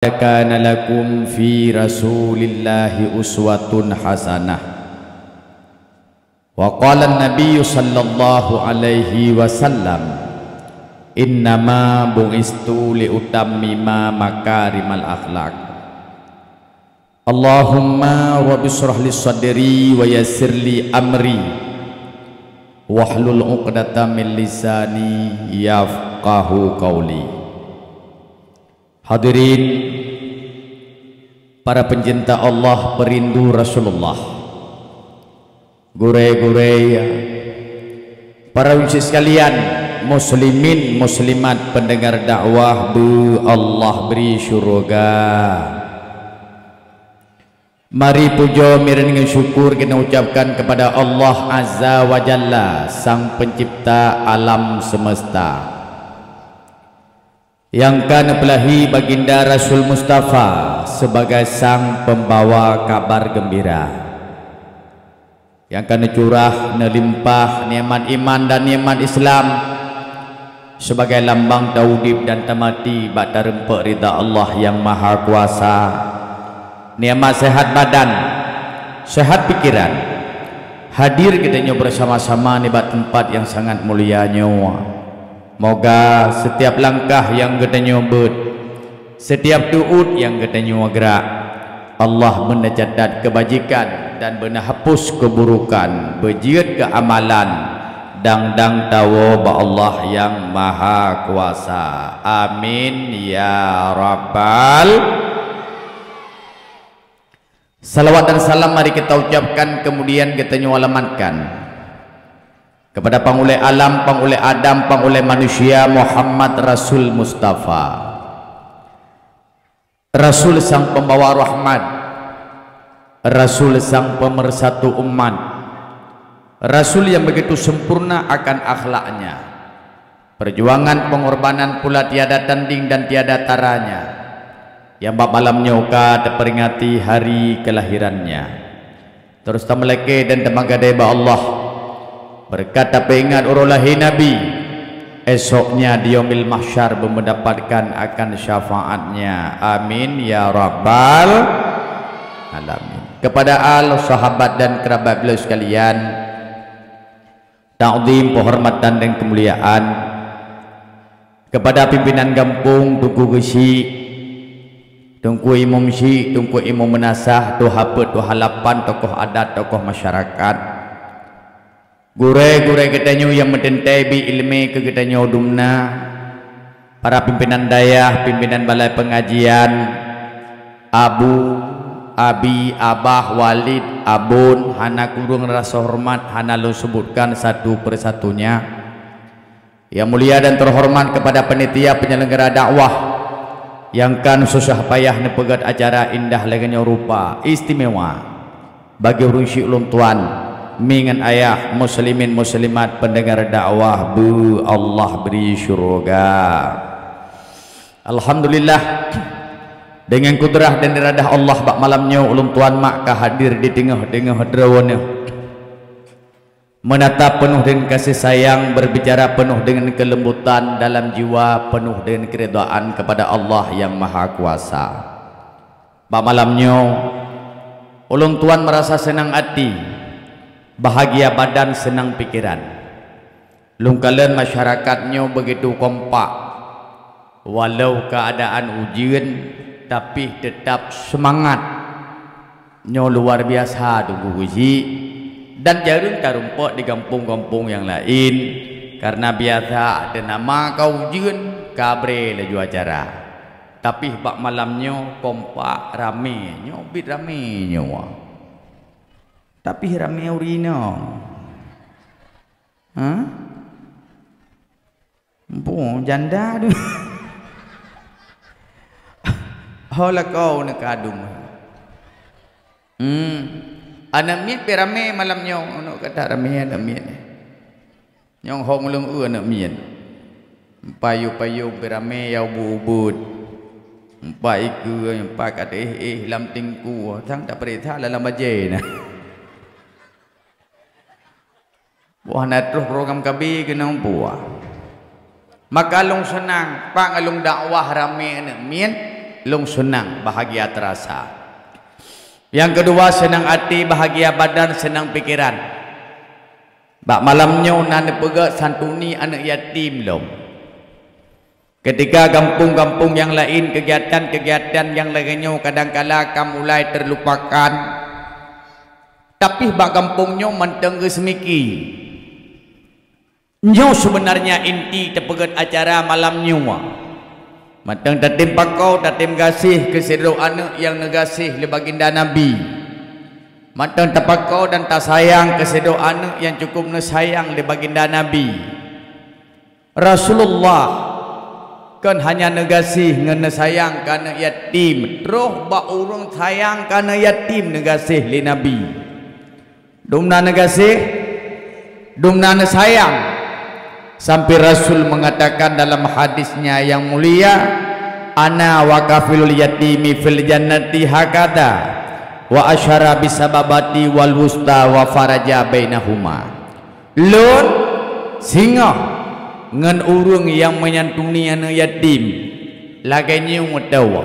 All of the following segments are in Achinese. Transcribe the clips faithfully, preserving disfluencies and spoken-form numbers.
Kana lakum fi Rasulillahi uswatun hasanah. Wa qala Nabi sallallahu alaihi wasallam, "Innama bu'istu li utammima makarimal akhlak." Allahumma rabbi shrah li sadri wa yassir li amri wahlul 'uqdatam min lisani yafqahu qauli. Hadirin, para pencinta Allah, perindu Rasulullah, gurée-gurée, para ulôn sekalian, muslimin muslimat pendengar dakwah beu Allah bri syuruga. Mari pujoe, mireueng ngon syukur keuneuk ucapkan kepada Allah Azza wa Jalla, Sang Pencipta alam semesta, nyang ka neupeulahi Baginda Rasul Mustafa sebagai sang pembawa kabar gembira, nyang ka neucurah neulimpah nikmat iman dan nikmat Islam sebagai lambang taudeb dan tamati bak tareumpok ridha Allah Nyang Maha Kuasa. Nikmat sehat badan, sehat pikiran, hadir geutanyoe bersama-sama nibak teumpat nyang sangat mulia nyoe. Moga setiap langkah nyang geutanyoe beuet, setiap teuôt nyang geutanyoe grak, Allah beuneucatat keubajikan dan beuneuhapus keuburukan, beujeuet keu amalan, dang-dang tawoe bak Allah Nyang Maha Kuasa. Amin ya rabbal. Salawat dan salam mari kita ucapkan, kemudian geutanyoe alamatkan kepada Pangulée Alam, Pangulée Adam, Pangulée Manusia Muhammad Rasul Mustafa. Rasul sang pembawa rahmat, Rasul sang pemersatu umat, Rasul yang begitu sempurna akan akhlaknya, perjuangan pengorbanan pula tiada tanding dan tiada taranya, yang bak malam nyoe ka teuperingati hari kelahirannya. Terus tameulakée dan tameugadée bak Allah, beureukat tapeuingat uroe lahé Nabi, esoknya di Yaumil Mahsyar beumendapatkan akan syafaatnya. Amin ya rabbal alamin. Kepada al, sahabat dan kerabat beliau sekalian, takzim, penghormatan dan kemuliaan kepada pimpinan gampông, Teungku Geuchik, Teungku Imum Syik, Teungku Imum Meunasah, Tuha Peuet, Tuha Lapan, tokoh adat, tokoh masyarakat, gurée-gurée geutanyoe nyang meuteuntée bi iéleumé keu geutanyoe dumna, para pimpinan dayah, pimpinan balai peungajian, abu, abi, abah, walid, abon, hana kureueng rasa horeumat, hana lôn seubutkan satu persatunya. Yang mulia dan terhormat kepada panitia penyelenggara dakwah nyang ka susah payah neupeugét acara indah lagée nyoe rupa istimewa bagi ureuëng syik ulôn tuan, mi ngon ayah, muslimin muslimat pendengar dakwah beu Allah bri syuruga. Alhamdulillah, dengan kudrah dan iradah Allah bak malam nyoe ulôn tuan mak ka hadir di teungoh-teungoh droeneuh. Meunatap penuh dengan kasih sayang, berbicara penuh dengan kelembutan, dalam jiwa penuh dengan keridhaan kepada Allah Yang Maha Kuasa. Bak malam nyoe, ulôn tuan merasa senang hati, bahagia badan, senang pikiran. Lôn kalon masyarakat nyoe begitu kompak, walau keadaan ujeuen, tapi tetap semangat. Nyoe luar biasa Teungku Geuchik, dan jareueng tarumpok di gampông-gampông nyang laén, karena biasa ada nama ka ujeuen, ka bré laju acara. Tapi bak malam nyoe kompak, ramé, nyoe biet ramé nyoe. Tapi ramé ureuëng inong. Ha? Empu, janda tu. Ho lakoe neuk keu adum. Hmm. Aneuk miet pih ramé malam nyoe, aneuk ka that ramé aneuk miet. Nyang hom leueng eu aneuk miet. Payong-payong pih ramé nyang ubit-ubit. Empat ikeue, empat ka teuéh-éh lam teungku, sang tapeuriksa lam bajée na. Wah, na troh program KB keunoe puah. Maka lôn seunang, pat ngon lôn dakwah ramé aneuk miet, lôn seunang, bahagia teurasa. Nyang keudua, seunang até, bahagia badan, seunang pikeran. Bak malam nyoe na neupeugét santuni aneuëk yatim lom. Keutika gampông-gampông nyang laén, keugiatan-keugiatan nyang lagée nyoe kadangkala ka mulai teulupakan, tapi bak gampông nyoe mantong geuseumiki. Nyoe seubeunarnya inti teupeugét acara malam nyoe. Mantong tatem pakoe, tatem gaséh keu sidroe aneuëk nyang neugaséh lé baginda Nabi. Mantong tapakoe dan tasayang keu sidroe aneuëk nyang cukup neusayang lé baginda Nabi. Rasulullah kon hanya neugaséh ngon neusayang keu aneuëk yatim, troh bak ureuëng sayang keu aneuëk yatim neugaséh lé Nabi. Dum na neugaséh, dum na neusayang. Sampai Rasul mengatakan dalam hadisnya yang mulia, "Ana wa kafilul yatimi fil jannati hakada," wa asyara bisababati wal wusta wa faraja bainahuma. Lôn singoh ngon ureuëng nyang menyantuni aneuëk yatim, lagée nyoe meutoe,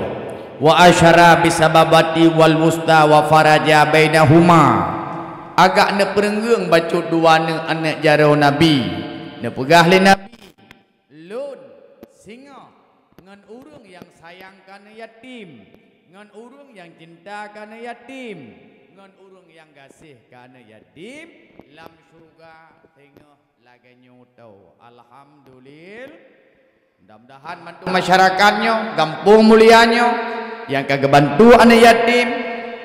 wa asyara bisababati wal wusta wa faraja bainahuma, agak neupeureunggeueng bacut dua aneuëk, aneuëk jaroe Nabi. Neupeugah lé Nabi, "Lôn singoh ngon ureuëng nyang sayang keu aneuëk yatim, ngon ureuëng nyang cinta keu aneuëk yatim, ngon ureuëng nyang gaséh keu aneuëk yatim, lam syeuruga singoh lagée nyoe toh." Alhamdulillah. Mudah-mudahan mandum masyarakat nyoe, gampông mulia nyoe, nyang ka geubantu aneuëk yatim,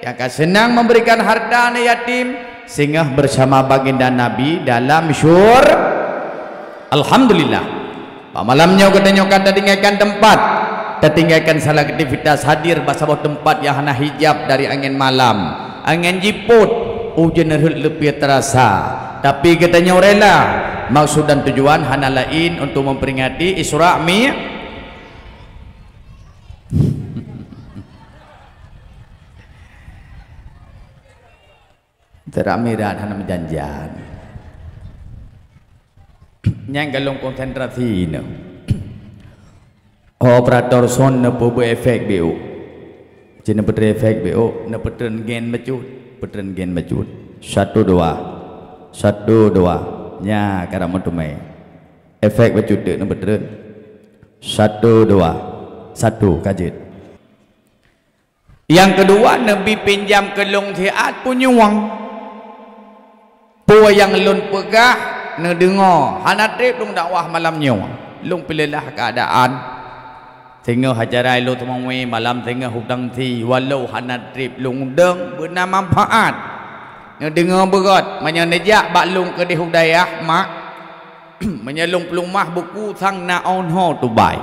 nyang ka seunang memberikan harta aneuëk yatim, singoh bersama baginda Nabi dalam syur-, Alhamdulillah. Bak malam nyoe geutanyoe ka tatinggalkan teumpat, tatinggalkan segala aktivitas, hadir bak saboh teumpat nyang hana hijab dari angén malam, angén jipot, ujeuen rhot leupie teurasa. Tapi geutanyoe rela, maksud dan tujuan hana laén untuk memperingati Isra Mi-, Isra Mi'raj hana meujanjan. Nyang golom konsentrasi nyoe. Operator sound neupeubuet efek B O. Cit neupeutrön efek B O, neupeutreun gen bacut, peutreun gen bacut. Satu, dua. Satu, dua. Nya, karap meuteumé. Efek bacut teuk neupeutrön. Satu, dua. Satu, ka jeuet. Nyang keudua, neubi pinjam keu lôn siat punyueng. Peue nyang lôn peugah neudeungoe, hana treb lôn dakwah malam nyoe. Lôn peulelah keuadaan. Singoh acara ilôn teumawé malam singoh u Tangsi, walau hana treb lôn dong, beuna manfaat. Neudeungoe beugöt, meunyoe neujak bak lôn keudeh u dayah, mak. Meunyoe lôn peuleumah buku sang na ôn ho tubai.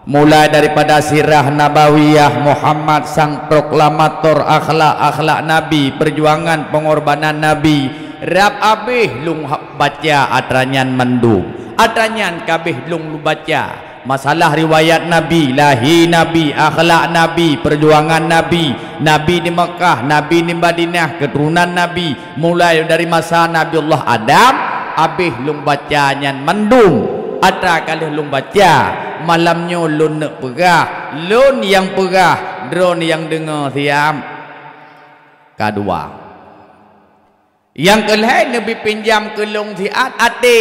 Mulai daripada sirah nabawiyah Muhammad sang proklamator akhlak-akhlak Nabi, perjuangan pengorbanan Nabi, rab abéh lôn ha-, baca atra nyan mandum. Atra nyan ka abéh lôn baca. Masalah riwayat Nabi, lahé Nabi, akhlak Nabi, perjuangan Nabi, Nabi di Mekah, Nabi di Madinah, keturunan Nabi, mulai dari masa Nabiullah Adam, abéh lôn baca nyan mandum. Atra ka lheueh lôn baca, malam nyoe lôn neuk peugah, lôn nyang peugah, droeneuh nyang deungoe siab. Ka dua. Nyang keu lhée neubi pinjam keu lôn siat até.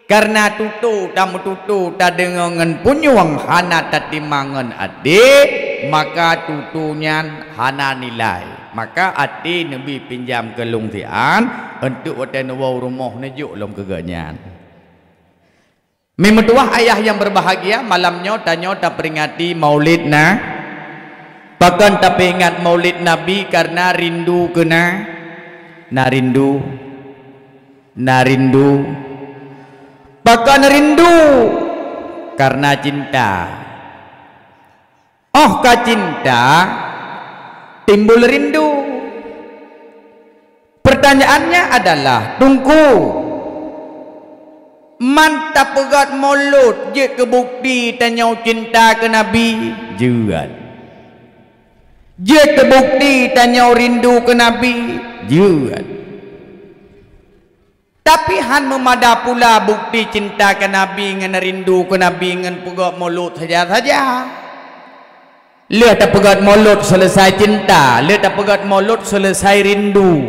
Kareuna tutoe tameututoe tadeungoe ngon punyueng hana tatimang ngon até, maka tutoe nyan hana nilai. Maka até neubi pinjam keu lôn siat, eunteuk watée neuwoe u rumoh neujok lom keu geuhnyan. Mimeutuwah ayah nyang berbahagia, malam nyoe tanyoe taperingati Maulid Na-, pakon tapeuingat Maulid Nabi? Kareuna rindu keu na-, na rindu, na rindu. Pakon rindu? Kareuna cinta. Óh ka cinta, timbul rindu. Pertanyaannya adalah, Teungku, man tapeugét mulod jeuet keu bukti tanyoe cinta keu Nabi? Jeuet. Jeuet keu bukti tanyoe rindu keu Nabi? Jeuet. Tapi hán meumada pula bukti cinta keu Nabi ngon rindu keu Nabi ngon peugét mulod saja-saja. Lheueh tapeugét mulod seuleusai cinta, lheueh tapeugét mulod seuleusai rindu.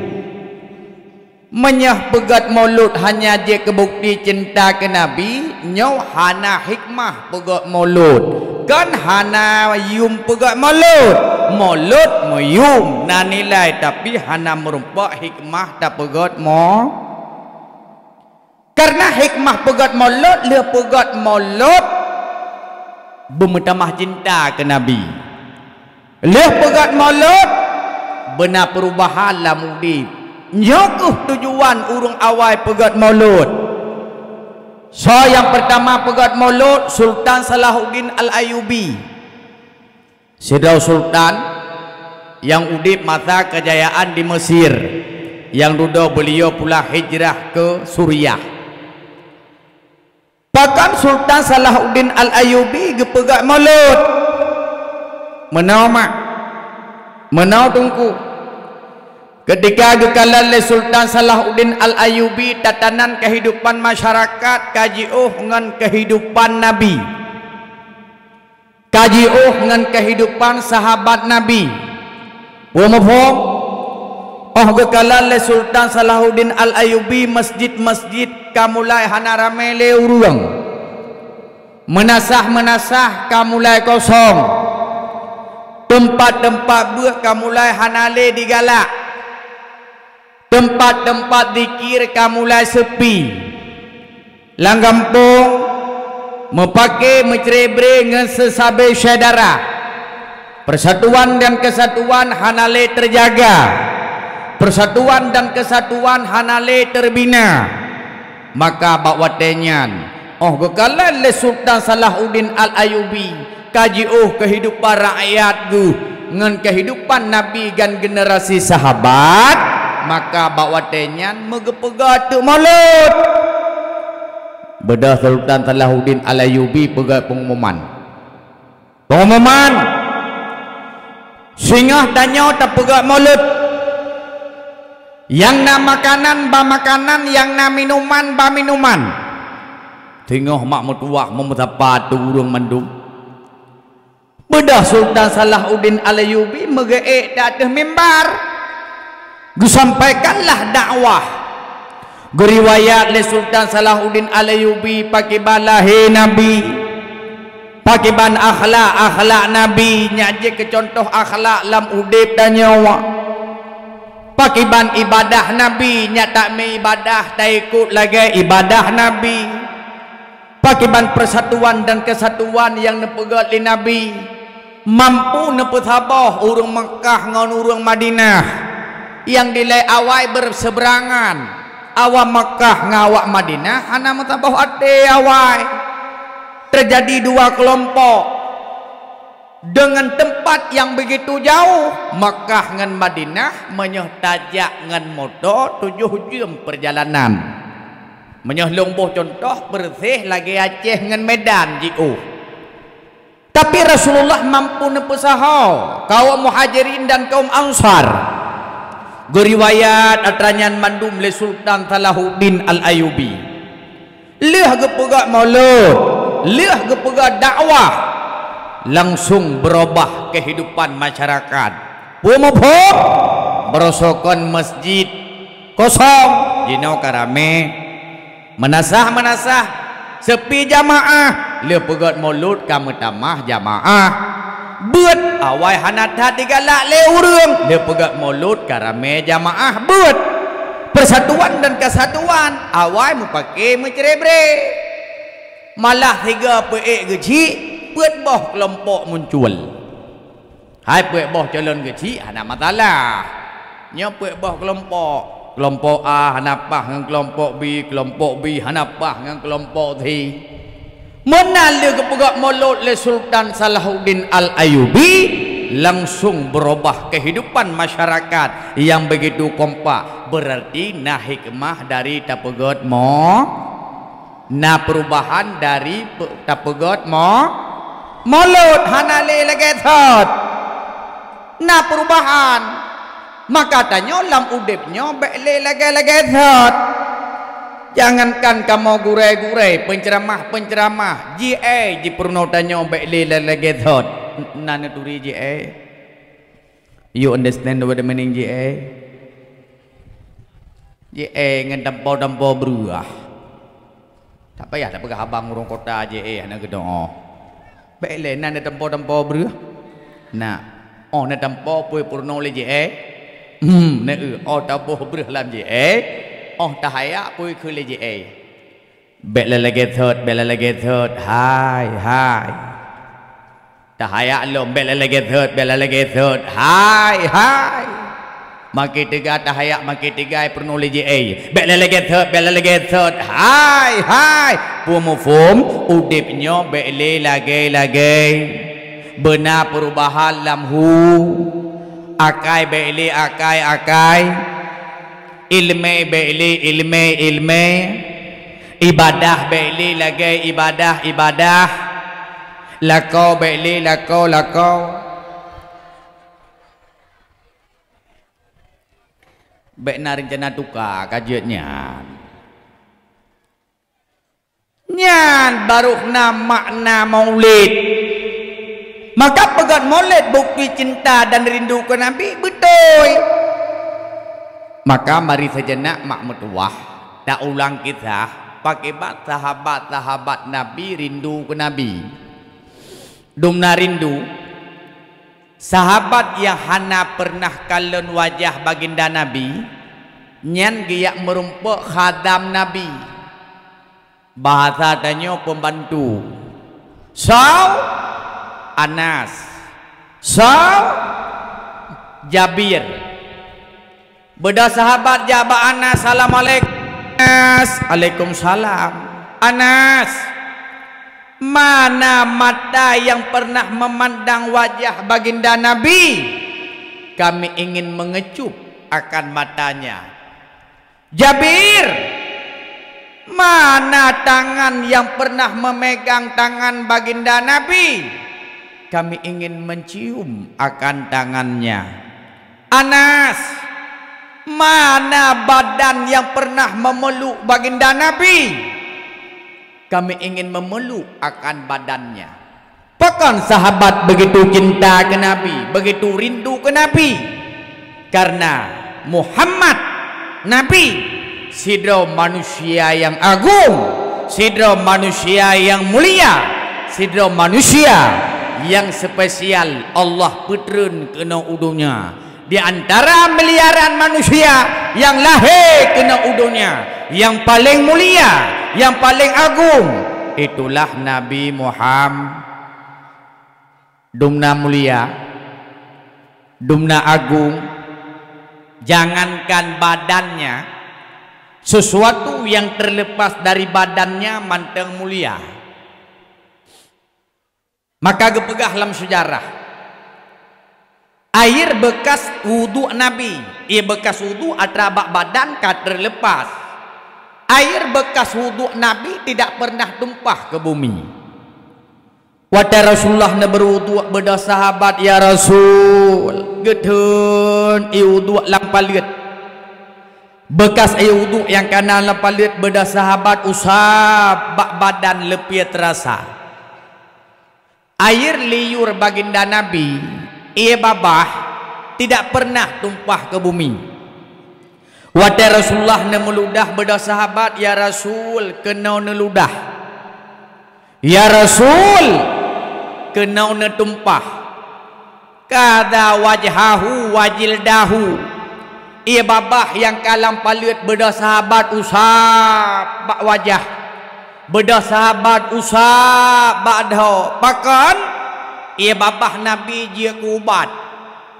Meunyoe peugét mulod hana jeuet keu bukti cinta keu Nabi, nyoe hana hikmah peugét mulod. Kon hana yum peugét mulod. Mulod meuyum na nilai, tapi hana meurumpok hikmah tapeugét mo-, Kareuna hikmah peugét mulod, lheueh peugét mulod beumeutamah cinta keu Nabi. Lheueh peugét mulod beuna peurubahan lam udeb. Nyoe kheueh tujuan ureuëng awai peugét mulod. Soe nyang peurtama peugét mulod? Sultan Salahuddin Al-Ayyubi. Sidroe sultan nyang udeb masa keujayaan di Mesir, nyang dudoe beuliau pulang hijrah keu Suriah. Pakon Sultan Salahuddin Al-Ayyubi geupeugét mulod? Meunoe mak, meunoe teungku. Keutika geukalon lé Sultan Salahuddin Al-Ayyubi tatanan keuhidupan masyarakat ka jiôh ngon keuhidupan Nabi. Ka jiôh ngon keuhidupan sahabat Nabi. Peue muphom? Óh geukalon lé Sultan Salahuddin Al-Ayyubi, masjid-masjid ka mulai hana ramé lé ureuëng. Meunasah-meunasah ka mulai kosong. Teumpat-teumpat beuet ka mulai hana lé digalak. Teumpat-teumpat zikir ka mulai seupi. Lam gampông, meupaké meucré-bré ngon seusabe syedara. Persatuan dan kesatuan hana lé teujaga. Persatuan dan kesatuan hana lé teubina. Maka bak watée nyan, óh geukalon lé Sultan Salahuddin Al-Ayyubi ka jiôh keuhidupan rakyat geuh ngon keuhidupan Nabi dan generasi sahabat, maka bak watée nyan meugeupeugah teuk mulod. Beudôh Sultan Salahuddin Al-Ayyubi peugah peungumuman. Peungumuman, singoh tanyoe tapeugét mulod. Nyang na makanan ba makanan, nyang na minuman ba minuman. Singoh mak meutuwah meumeusapat ureuëng mandum. Beudôh Sultan Salahuddin Al-Ayyubi meugeuék di ateueh mimbar. Geusampaikanlah dakwah. Geuriwayat lé Sultan Salahuddin Al-Ayyubi pakiban lahé Nabi, pakiban akhlak-akhlak Nabi nyang jeuet keu cuntoh akhlak lam udeb tanyoe, pakiban ibadah Nabi nyang tameuibadah taikot lagée ibadah Nabi. Pakiban persatuan dan kesatuan nyang neupeugét lé Nabi, mampu neupeusaboh ureuëng Meukah ngon ureuëng Madinah nyang dilée awai beuseuberangan. Awak Meukah ngon awak Madinah hana meusaboh até awai. Teujadi dua keulompok. Deungon teumpat nyang beugitu jauh, Meukah ngon Madinah, meunyoe tajak ngon moto tujoh jeuem peurjalanan. Meunyoe lôn boh cuntoh, peureuseh lagée Aceh ngon Medan jiôh. Tapi Rasulullah mampu neupeusaho kaum Muhajirin dan kaum Ansar. Geuriwayat atra nyan mandum lé Sultan Salahuddin Al-Ayyubi. Lheueh geupeugah mulod, lheueh geupeugah dakwah, langsong beurubah keuhidupan masyarakat. Peue muphom? Baroe soe kon masjid kosong, jinoe ka ramé. Meunasah-meunasah, seupi jamaah, lheueh peugét mulod ka meutamah jamaah. Beuet awai hana that digalak lé ureuëng, lheueh peugét mulod ka ramé jamaah beuet. Persatuan dan kesatuan awai meupaké meucré-bré. Malah sigoe peuék geuchik, peuet boh keulompok muncul. Hai peuet boh calon geuchik hana masalah. Nyoe peuet boh keulompok. Keulompok A hana paih ngon keulompok B, keulompok B hana paih ngon keulompok C. Meunan lheueh geupeugét mulod lé Sultan Salahuddin Al-Ayyubi, langsong beurubah keuhidupan masyarakat nyang beugitu kompak. Beurati na hikmah dari tapeugét mo-, na peurubahan dari pe-, tapeugét mo-, mulod hana lé lagée thot. Na peurubahan. Maka tanyoe lam udeb nyoe bék lé lagée-lagée thot. Jangankan kamoe gurée-gurée, peunceramah-peunceramah, jiéh jipeurunoe tanyoe bék lé lagée thot. na neuturi jiék. You understand what I meaning jiék? Jiék ngon tampo-tampo breuh. Tak payah tapeugah abang ureuëng kota jiék hana geudoe. Bék lé na neutampo-tampo breuh. Na, oh neutampo peue peurunoe lé jiék. Hmm, neu, oh taboh breuh lam jiék. Oh tahayak peue keu lé jiék. Bék lé lagée thot, bék lé lagée thot. Hai, hai. Tahayak lom, bék lé lagée thot, bék lé lagée thot. Hai, hai. Makin teuga tahayak, makin teuga peurunoe lé jiék. Bék lé lagée thot, bék lé lagée thot. Hai, hai. Peue muphom, udeb nyoe bék lé lagée-lagée. Beuna peurubahan lam hu. Akai bék lé akai-akai. Iéleumé bék lé iéleumé-iéleumé. Ibadah bék lé lagée ibadah-ibadah. Lakoe bék lé lakoe-lakoe. Bék na reuncana tuka ka jeuet nyan. Nyan barôh na makna Maulid. Maka peugét Maulid bukti cinta dan rindu keu Nabi, beutôi. Maka mari sejenak mak meutuwah, ta ulang kisah pakiban sahabat-sahabat Nabi rindu keu Nabi. Dumna rindu, sahabat nyang hana peureunah kalon wajah baginda Nabi, nyan geujak meurumpok khadam Nabi. Bahasa tanyoe pembantu. Soe? Anas. Soe? Jabir. Beudôh sahabat jak bak Anas, "Assalamualaikum." Anas, "Waalaikumsalam." "Anas, mana mata yang pernah memandang wajah baginda Nabi? Kami ingin mengecup akan matanya." "Jabir, mana tangan yang pernah memegang tangan baginda Nabi? Kami ingin mencium akan tangannya." "Anas, mana badan yang pernah memeluk baginda Nabi? Kami ingin memeluk akan badannya." Pakon sahabat begitu cinta keu Nabi, begitu rindu keu Nabi? Karena Muhammad, Nabi, sidroe manusia nyang agong, sidroe manusia nyang mulia, sidroe manusia nyang spesial Allah peutreun keunoe u donya. Di antara miliaran manusia nyang lahé keunoe u donya, nyang paleng mulia, nyang paleng agong, itulah Nabi Muham-, dumna mulia, dumna agong, jangankan badannya, sesuatu yang terlepas dari badannya mantong mulia. Maka geupeugah lam seujarah, air bekas wuduk Nabi, ié bekas wuduk atra bak badan ka terlepas. Air bekas wuduk Nabi tidak pernah tumpah ke bumi. Watée Rasulullah neubeurwuduk, beudôh sahabat, "Ya Rasul, geutheun ié wuduk lam paleuet." Bekas ié wuduk nyang kana lam paleuet, beudôh sahabat usab bak badan leupie teurasa. Air liur baginda Nabi, ié babah, tidak pernah tumpah ke bumi. Watée Rasulullah neumeuludah, beudôh sahabat, "Ya Rasul, keunoe neuludah." "Ya Rasul, keunoe neutumpah." Kada wajhahu wa jildahu. Ié babah nyang ka lam paleuet, beudôh sahabat usab bak wajah. Beudôh sahabat usab bak dhoe. Pakon? Ié babah Nabi jeuet keu ubat.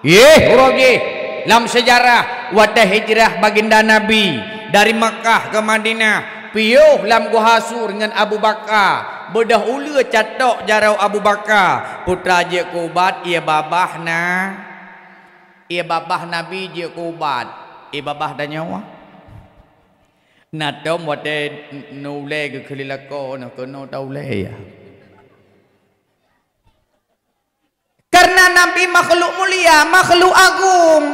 Yeh, uroe jih lam seujarah, watée hijrah baginda Nabi dari Makkah ke Madinah, piôh lam Guha Sur ngon Abu Bakar, beudôh uleue catok jaroe Abu Bakar, putra jeuet keu ubat, ié babah na. Ié babah Nabi jeuet keu ubat, ié babah tanyoe. Na tom watée n-, neuulée geukheun lé lakoe, na keunoe taulée ya. Karena Nabi makhluk mulia, makhluk agung.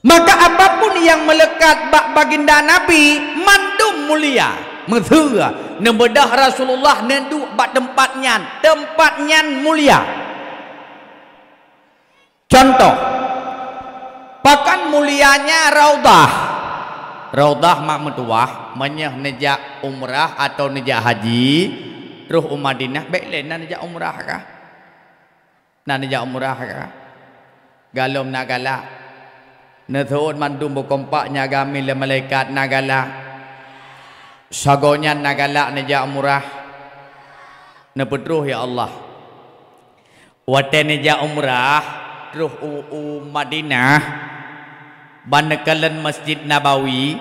Maka apapun yang melekat bak baginda Nabi, mandum mulia. Meuseu, neubeudôh Rasulullah neuduek bak teumpat nyan, teumpat nyan mulia. Cuntoh, pakon mulianya Raudhah. Raudhah mak meutuwah, meunyoe neujak umrah atawa neujak haji, troh u Madinah, bék lé na neujak umrah kah? Na neujak umrah kah? Galom na galak. Neuseuôt mandum beukompak nyan geumé lé malaikat na galak. Sagoe nyan na galak neujak umrah. Neupeutroh, ya Allah. Watée neujak umrah, troh u, u Madinah, ban neukalon Masjid Nabawi,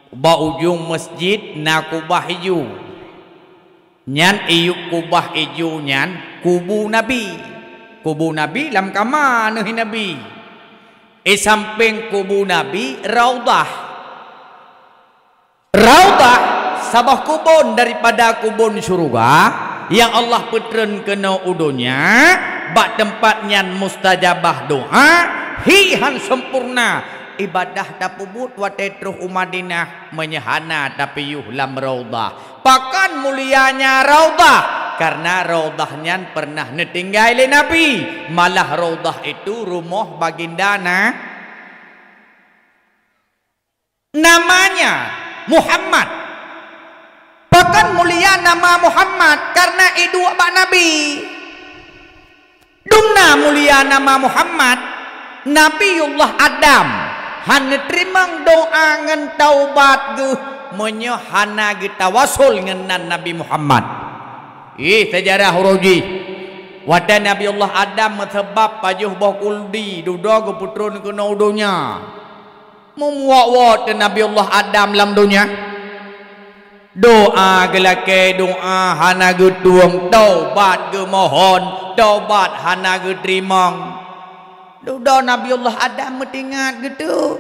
bak ujong masjid na kubah ijo. Nyan iyup kubah ijo nyan kubu Nabi. Kubu Nabi lam kama neuhi Nabi. Di sampéng kubu Nabi, Raudhah. Raudhah, saboh kubon daripada kubon syeuruga nyang Allah peutreun keunoe u donya, bak teumpat nyan mustajabah doa, hi han sempurna ibadah tapeubuet watée troh u Madinah meunyoe hana tapiôh lam Raudhah. Pakon mulianya Raudhah? Kareuna Raudhah nyan peureunah neutinggai lé Nabi, malah Raudhah itu rumoh baginda na. Namanya Muhammad. Pakon mulia nama Muhammad? Kareuna iduek bak Nabi. Dumna mulia nama Muhammad, Nabiullah Adam hana teurimong doa ngon taubat geuh meunyoe hana geutawasul ngon nan Nabi Muhammad. Ih, seujarah uroe jih. Watée Nabiullah Adam meuseubab pajoh boh kuldi dudoe geupeutreun keunoe u donya. Meumuwot-wot teuh Nabiullah Adam lam donya. Doa geulakée, doa hana geutueng, taubat geumohon, taubat hana geuteurimong. Dudoe Nabiullah Adam meutingat geuteuk,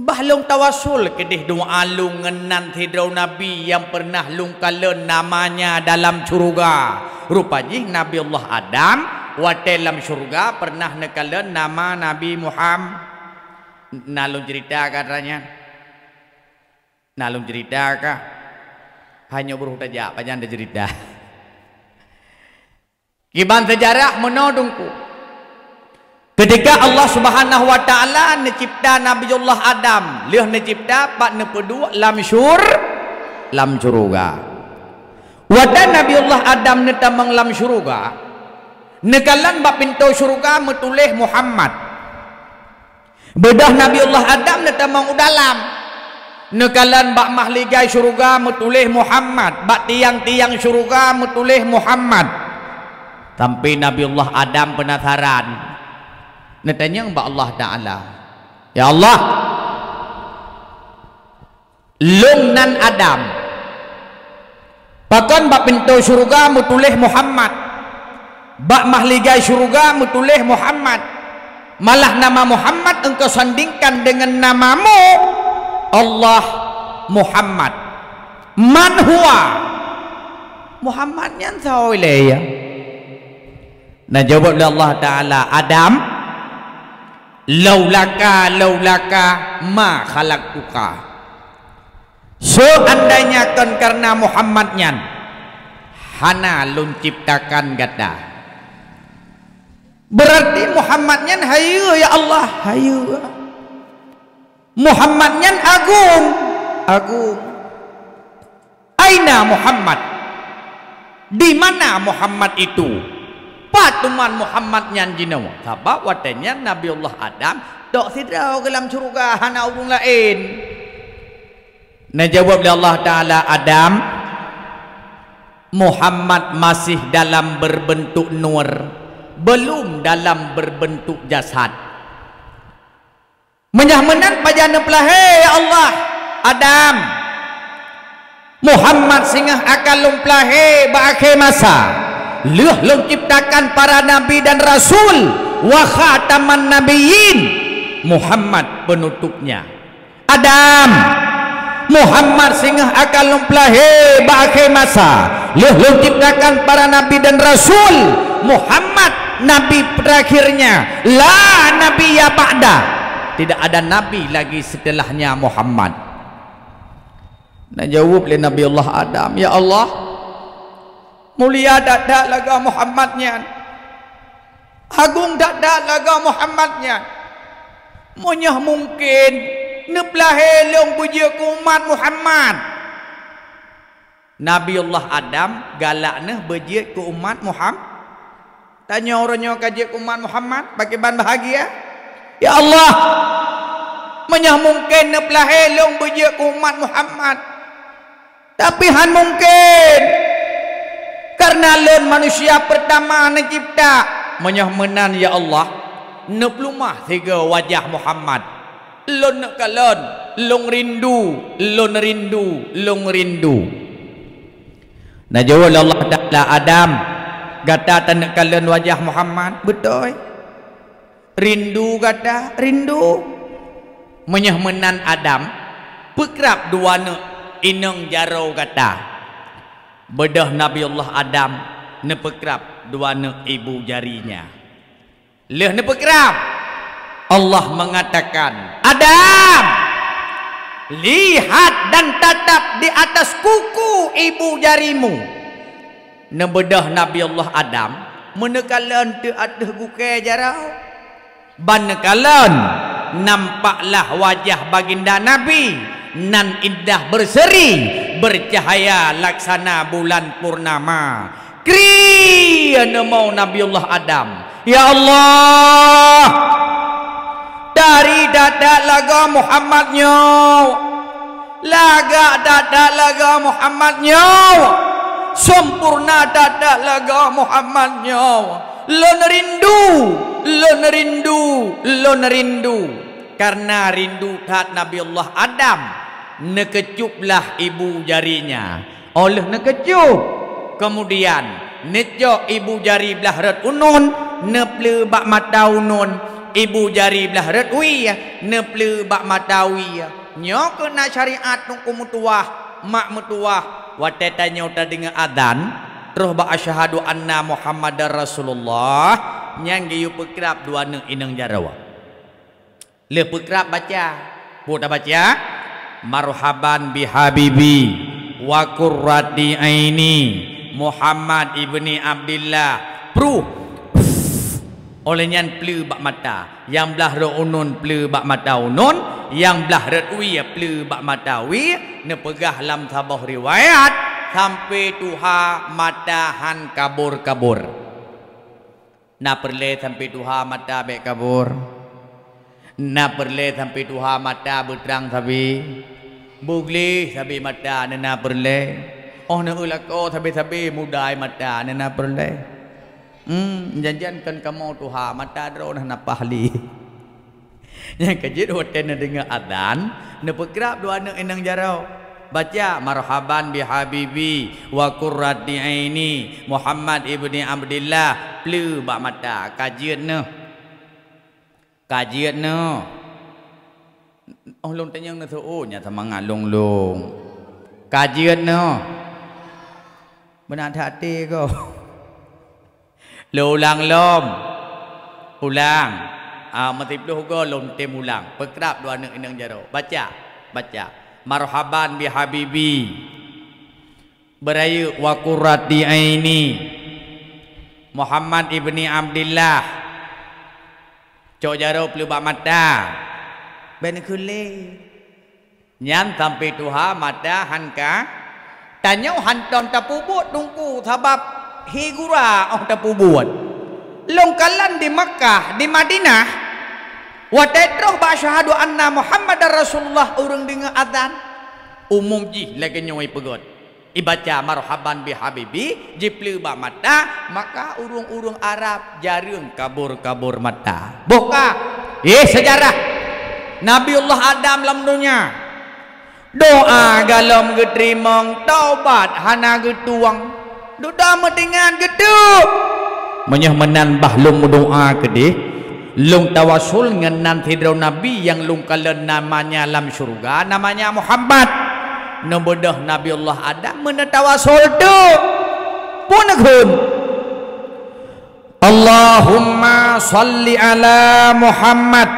"Bah lôn tawasul keudeh doa lôn ngon nan sidroe nabi nyang peureunah lôn kalon namanya dalam syeuruga." Rupa jih Nabiullah Adam watée lam syeuruga peureunah neukalon nama Nabi Muham-, Na lôn ceurita keu atra nyan. Na lôn ceurita kah? Hai nyoe beuroh tajak, pajan taceurita. Kiban seujarah meunoe Teungku. Keutika Allah Subhanahu wa Taala neucebta Nabiullah Adam, lheueh neucebta pat neupeuduek lam syur-, lam syeuruga. Watée Nabiullah Adam neutamong lam syeuruga, neukalon bak pintoe syeuruga meutuléh Muhammad. Beudôh Nabiullah Adam neutamong u dalam. Neukalon bak mahligai syeuruga meutuléh Muhammad, bak tiang-tiang syeuruga meutuléh Muhammad. Sampai Nabiullah Adam peunasaran. Neutanyong bak Allah Taala, "Ya Allah, lôn nan Adam. Pakon bak pintoe syeuruga meutuléh Muhammad, bak mahligai syeuruga meutuléh Muhammad, malah nama Muhammad engkau sandingkan dengan namamu, Allah Muhammad. Man huwa? Muhammad nyan soe lé ya?" Na jaweueb lé Allah Taala, "Adam, laulaka, laulaka ma khalaqtuka." Seandainya kon karena Muhammad nyan, hana lôn ciptakan gata. Berarti Muhammad nyan hayeue, ya Allah, hayeue. Muhammad nyan agung, agung. Aina Muhammad? Di mana Muhammad itu? Pat teuma Muhammad nyan jinoe? Sabab watée nyan Nabiullah Adam tok sidroe geuh lam syeuruga, hana ureuëng laén. Na jaweueb lé Allah Taala, "Adam, Muhammad masih dalam berbentuk nur, belum dalam berbentuk jasad." Meunyoe meunan pajan neupeulahé, ya Allah, Adam? Muhammad singoh akan lôn peulahé bak akhé masa. Lheueh lôn ciptakan para nabi dan rasul, wa khataman nabiyyin. Muhammad penutupnya. Adam, Muhammad singoh akan lôn peulahé bak akhé masa. Lheueh lôn ciptakan para nabi dan rasul, Muhammad nabi terakhirnya. La nabiyya ba'da. Tidak ada nabi lagi setelahnya Muhammad. Na jaweueb lé Nabi Allah Adam, "Ya Allah, mulia that-that lagée Muhammad nyan. Agong that-that lagée Muhammad nyan. Meunyoe mungken, neupeulahé lôn beujeuet keu umat Muhammad." Nabi Allah Adam galak neuh beujeuet keu umat Muhammad. Tanyoe uroe nyoe ka jeuet keu umat Muhammad, pakriban bahagia? "Ya Allah, meunyoe mungken neupeulahé lôn beujeuet keu umat Muhammad. Tapi han mungken, kareuna lôn manusia peurtama neucebta." "Meunyoe meunan, ya Allah, neupeulumah sigoe wajah Muhammad. Lôn neukalon, lôn rindu, lôn rindu, lôn rindu." Na jaweueb lé Allah Taala, "Adam, gata taneukalon wajah Muhammad?" "Beutôi." "Rindu gata?" "Rindu." "Meunyoe meunan Adam, peukrab dua neuk inong jaroe gata." Beudôh Nabi Allah Adam neupeukrab dua neuk ibu jarinya. Lheueh neupeukrab, Allah mengatakan, "Adam, lihat dan tatap di atas kuku ibu jarimu." Neubeudôh Nabi Allah Adam, meuneukalon teuk ateueh gukée jaroe. Ban neukalon, nampaklah wajah baginda Nabi, nan indah berseri, bercahaya laksana bulan purnama. Kri neumo Nabi Allah Adam, "Ya Allah, dari that-that lagée Muhammad nyoe, lagak that-that lagée Muhammad nyoe, sempurna that-that lagée Muhammad nyoe. Lôn rindu, lôn rindu, lôn rindu." Kareuna rindu that Nabi Allah Adam, neukeucublah ibu jarinya. Óh lheueh neukeucub, keumudian neucok ibu jari blah rot uneuen, neupleue bak mata uneuen, ibu jari blah rot wie, neupleue bak mata wie. Nyoe keuh na syariat Teungku meutuwah, mak meutuwah. Watée tanyoe tadeungoe azan, troh bak asyhadu anna Muhammadar Rasulullah, nyan geuyue peukrab dua neuk inong jaroe. Lheueh peukrab baca. Peue tabaca? "Marhaban bi habibi wa qurrati aini Muhammad ibni Abdillah." Pruh. Óh lheueh nyan pleue bak mata. Nyang blah rot uneuen pleue bak mata uneuen, nyang blah rot wie pleue bak mata wie, neupeugah lam saboh riwayat, sampoe tuha mata han kabor-kabor. Na peureulée sampoe tuha mata bék kabor. Na peureulée sampoe tuha mata beutrang sabe. Beugleh sabe mata neuna peureulée. Óh neueu lakoe sabe-sabe mudai mata neuna peureulée. Hmm, jan-jan kon kamoe tuha mata droe na napah lé. Nyang keujeuet watée neudeungoe azan, neupeukrab dua neuk inong jaroe. Baca, "Marhaban bi habibi wa qurrati aini Muhammad ibni Abdillah," pleue bak mata, ka jeuet neuh. Ka jeuet neuh. Óh lôn tanyong neuseuôt, nyan seumangat lôn-lôn. Ka jeuet neuh. Beuna that até goe. Lôn ulang lom. Ulang. Ah, meusiploh goe lôn tem ulang. Peukrab dua neuk inong jaroe. Baca. Baca. "Marhaban bi habibi." Beurayeuk, "Wa qurrati aini Muhammad ibni Abdillah." Cok jaroe pleue bak mata. Bék neukheun lé. Nyan sampoe tuha mata han ka. Tanyoe hantom tapeubuet Teungku sabab hi gura óh tapeubuet. Lôn kalon di Makkah, di Madinah, watée troh bak asyhadu anna Muhammadar Rasulullah ureuëng deungoe azan, umum jih lagée nyoe ipeugét. Ibaca marhaban bi habibi, jipleue bak mata, maka ureuëng-ureuëng Arab jareueng kabor-kabor mata. Boh ka, eh, seujarah Nabiullah Adam lam donya. Doa galom geuteurimong, taubat hana geutueng. Dudoe meutingat geuteuk. Meunyoe meunan bah lôn meudoa keudeh, lôn tawasul ngon nan sidroe nabi nyang lôn kalon namanya lam syeuruga, namanya Muhammad. Neubeudôh Nabiullah Adam meuneutawasul teuk. Peue neukheun? Allahumma shalli ala Muhammad.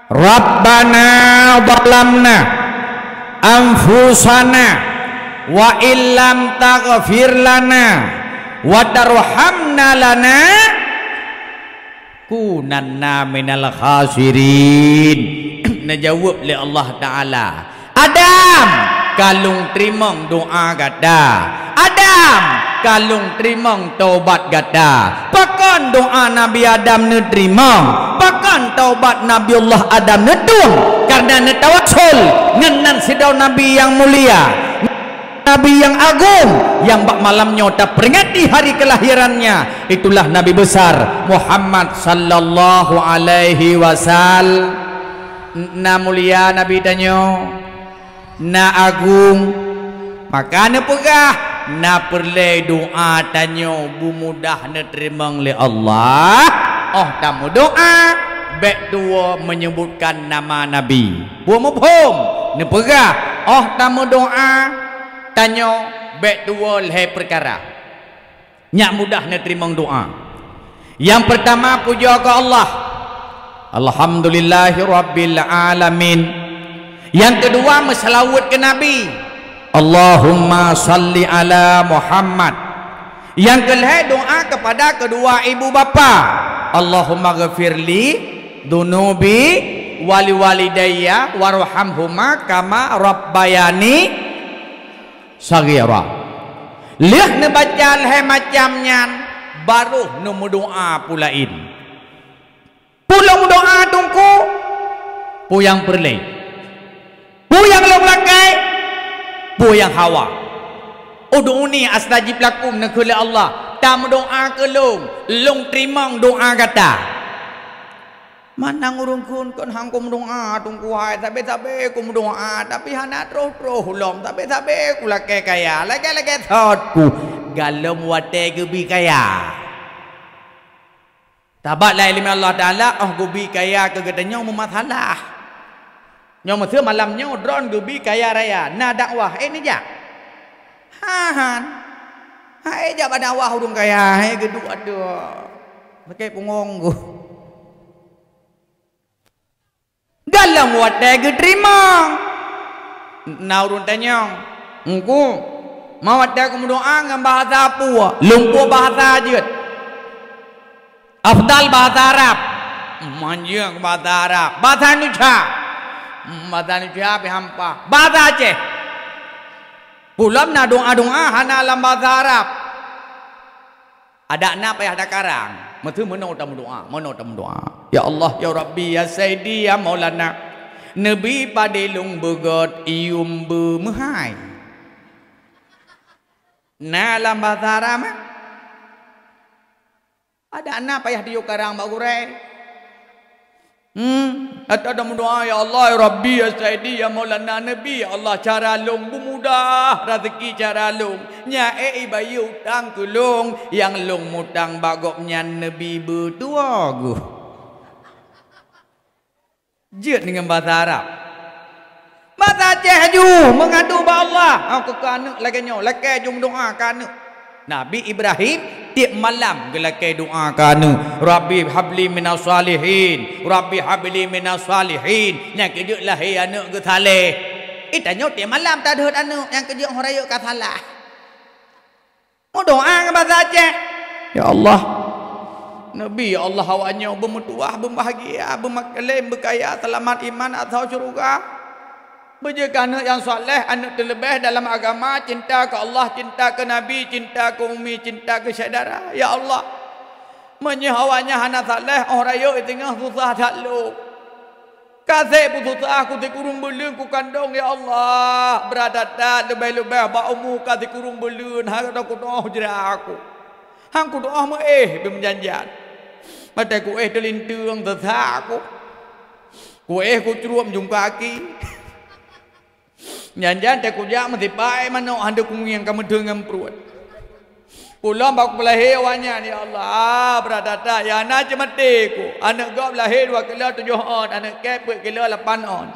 Rabbana zalamna anfusana wa illam taghfir lana wa tarhamna lana kunanna minal khasirin. Neujaweueb lé Allah Taala, "Adam, ka lôn teurimong doá gata. Adam, ka lôn teurimong taubat gata." Pakon doá Nabi Adam neuteurimong? Pakon taubat Nabi Allah Adam neudong? Kareuna neutawassul ngon nan sidroe Nabi nyang mulia, Nabi nyang agong, nyang bak malam nyoe taperingati hari kelahirannya, itulah Nabi besar Muhammad sallallahu alaihi wasallam. Na mulia Nabi tanyoe, na agong, maka neupeugah, na peureulée doá tanyoe beumudah neuteurimong lé Allah. Óh tameudoá, bék tuwoe meunyeubutkan nama Nabi. Buet muphom, neupeugah, óh tameudoá, tanyoe bék tuwoe lhée peukara. Nyak mudah neuteurimong doá. Nyang peurtama, pujoe keu Allah. Alhamdulillahirabbil alamin. Nyang keudua, meuseulaweuet keu Nabi. Allahumma shalli ala Muhammad. Nyang keulhée, doá keupada keudua ibu bapa. Allahumma ghafirli dzunubi wali walidayya warhamhuma kama rabbayani shaghira. Lheueh neubaca lhée macam nyan, barô neumeudoá peue laén. Peue lôn meudoá Teungku? Peue nyang peureulée? Peue nyang lôn lakée? Peue nyang hawa? Ud'uni astajib lakum, neukheun lé Allah, tameudoá keu lôn, lôn teurimong doá gata. Manang ureuëng kheun kon han kumeudoá Teungku hai, sabe-sabe kumeudoá, tapi hana troh-troh lom, sabe-sabe kulakée kaya, lagée-lagée thot ku galom watée geubi kaya. Sabab lé ileumé Allah Taala, óh geubi kaya keu geutanyoe meumasalah. Nyoe meuseu malam nyoe droen geubi kaya raya, na dakwah, éh neujak? Han. Hai jak bak dakwah ureuëng kaya, hai geuduek adoe. Sakét pungong geuh. Galom watée geuteurimong. Na ureuëng tanyong, "Teungku, ma watée kumeudoá ngon bahasa peue?" Lôn peue bahasa jeuet. Afdal bahasa Arab. Manjeueng bahasa Arab. Bahasa Indonesia. Bahasa Indonesia pih hampa. Bahasa Aceh. Peue lom na doá-doá hana lam bahasa Arab. Adak na payah takarang, meuseu meunoe tameudoá, meunoe tameudoá. Ya Allah, ya Rabbi, ya Sayyidi, ya Maulana, neubi padé lôn beugét yuem beumeuhai. Na lam bahasa Arab, eh? Adak na payah tiyok karang bak gurée. Hmm, ata tameudoá, "Ya Allah, ya Rabbi, ya Sayyidi, ya Maulana Nabi, ya Allah, cara lôn beumudah raseuki cara lôn. Nyak ék ibayeue utang keu lôn, nyang lôn mutang bak gobnyan neubi beutuwoe geuh." Jeuet deungon bahasa Arab. Bahasa Aceh ju meungadu bak Allah. Ha, keu, keu aneuëk lagée nyoe, lakée ju meudoá keu aneuëk. Nabi Ibrahim tieb malam geulakée doá keu aneuëk, "Rabbi habli minas salihin, Rabbi habli minas salihin." Nyang keujeuet lahé aneuëk geusaleh. Ih, tanyoe tieb malam tadeuet aneuëk nyang keujeuet óh rayeuk ka salah. Meudoá ngon bahasa Aceh, "Ya Allah, neubi, ya Allah, awaknyoe beumeutuwah, beumeubahagia, beumaklem, beukaya, seulamat iman, asoe syeuruga. Beujeuet keu aneuëk nyang saleh, aneuëk teuleubeh dalam agama, cinta keu Allah, cinta keu Nabi, cinta keu umi, cinta keu syedara. Ya Allah, meunyoe awaknyan hana saleh, óh rayeuk teungoh susah that lom." Ka sép peususah ku sikureueng buleuen kukandong, ya Allah. Brat that-that leubeh-leubeh bak umu ka sikureueng buleuen, hana kudoh jra ku. Han kudoh meuéh beumeujang-jang. Watée kuéh teulinteung seusa ku. Kuéh kucrueb jungka aki. Nyan-nyan teuh kujak meusipai manok hana kungieng ka meuteue ngon pruet. Ulôn bak peulahé awaknyan, ya Allah, ah, brat that-that, ya na ceumaté ku. Aneuëk gob lahé dua kilo tujoh ôn, aneuëk kép peuet kilo lapan ôn.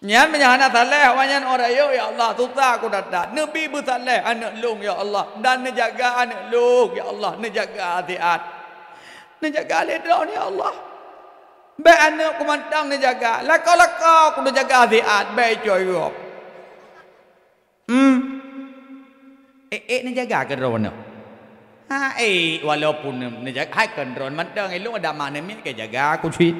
Nyan meunyo hana saleh awaknyan óh rayeuk, ya Allah, susah ku that-that. Neubi beusaleh aneuëk lôn, ya Allah, dan neujaga aneuëk lôn, ya Allah, neujaga sihat. Neujaga lé droen, ya Allah. Bèk aneuk ku mantong neujaga, lakoe-lakoe ku neujaga siat, bèk icok gob. Hmm. Ék-ék neujaga keu droeneuh. Ha, ék, walaupun neujaga, hai kon droeneuh mantong, ilôn ada mak neumiet ka jaga ku cit.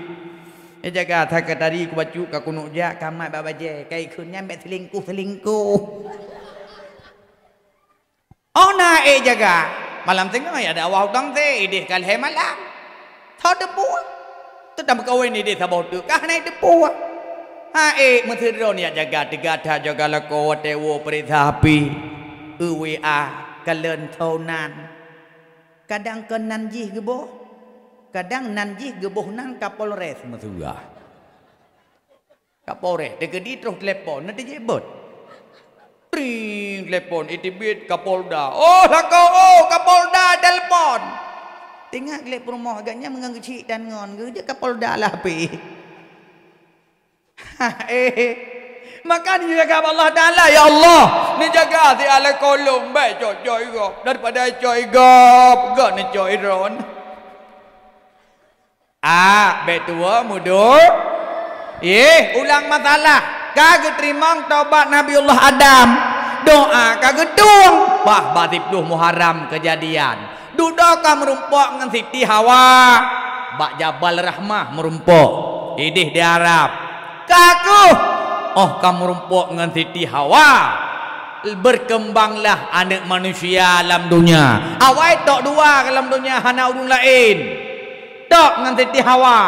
Neujaga that ka tadi ku bacut ka keuneuk jak ka mat bak bajèe, ka ikheun nyan bèk selingkuh-selingkuh. Oh na ék jaga, malam teungoh ya dakwah u Tongte, idéh ka lhèe malam. Tho teupeue. Teutab meukawen idéh saboh teuk, ka hana teupeue. Ha ék, meusidroe nyak jaga, teuga that jaga lakoe watèe woe peuriksa H P, eu W A, kalön tho nan. Kadang kon nan jih geuboh, kadang nan jih geuboh nan Kapolres meusuah. Kapolres, teukeudi troh telepon, na teujeuet beuet. Pring, telepon, iteubiet Kapolda. Oh, lakoe, oh, Kapolda telepon. Teuingat lé peurumoh agaknya meungon geuchik dan ngon, geujak Kapolda lah pi. Eh, maka neujaga Allah Taala, ya Allah, neujaga si alai kolong, baik cok-cok igop daripada cok igop, gak neucok idron. Ah, bèk tuwoe mudo. Yeh, ulang masalah. Ka geuteurimong tobat Nabiullah Adam. Doa ka geutueng. Bah, bak siploh Muharram keujadian. Dudoe ka meurumpok ngon Siti Hawa. Bak Jabal Rahmah meurumpok. Idéh di Arab. Ka keuh, oh ka meurumpok ngon Siti Hawa, berkembanglah aneuk manusia lam donya. Awai tok dua lam donya, hana ureueng laén. Tok ngon Siti Hawa.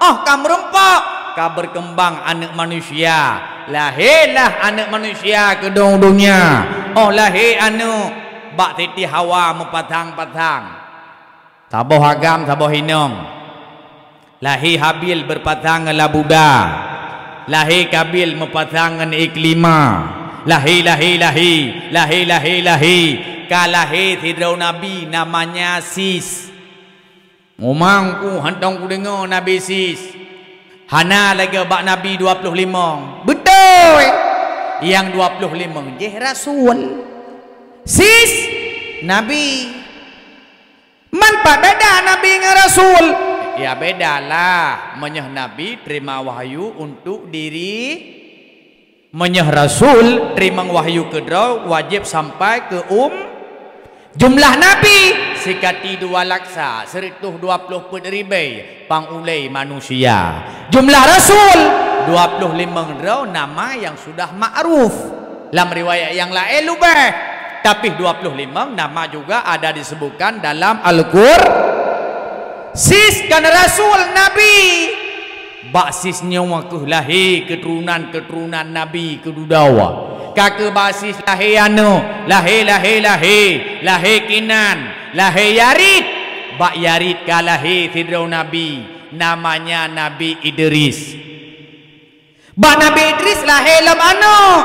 Oh ka meurumpok, ka berkembang aneuk manusia. Lahélah aneuk manusia keu dong donya. Oh lahé aneuk, bak Siti Hawa meupasang-pasang. Saboh agam, saboh inong. Lahé Habil beupasang ngon Labuda. Lahé Kabil meupasang ngon Iklima. Lahé, lahé, lahé, lahé, lahé, lahé. Ka lahé sidroe nabi namanya Sis. Mumang ku hantong kudeungoe nabi Sis. Hana lagèe bak nabi dua ploh limong. Beutôi! Nyang dua ploh limong jih rasul. Sis nabi. Man pat beda nabi ngon rasul? Ya bedalah. Meunyoe nabi terima wahyu untuk diri, meunyoe rasul terima wahyu keudroe wajib sampai keu um. Jumlah nabi sikati dua laksa sireutoh dua ploh peuet ribèe pang ulèe manusia. Jumlah rasul dua ploh limong droe nama yang sudah ma'ruf. Lam riwayat nyang laén leubeh, tapi dua ploh limong nama juga ada disebutkan dalam Al-Qur. Sis kan rasul nabi. Bak Sis nyoe keuh lahé keuturonan-keuturonan nabi keududoe. Ka keuh bak Sis lahé aneuk, lahé, lahé, lahé, lahé Kinan, lahé Yarid. Bak Yarid ka lahé sidroe nabi, namanya Nabi Idris. Bak Nabi Idris lahé lom aneuk.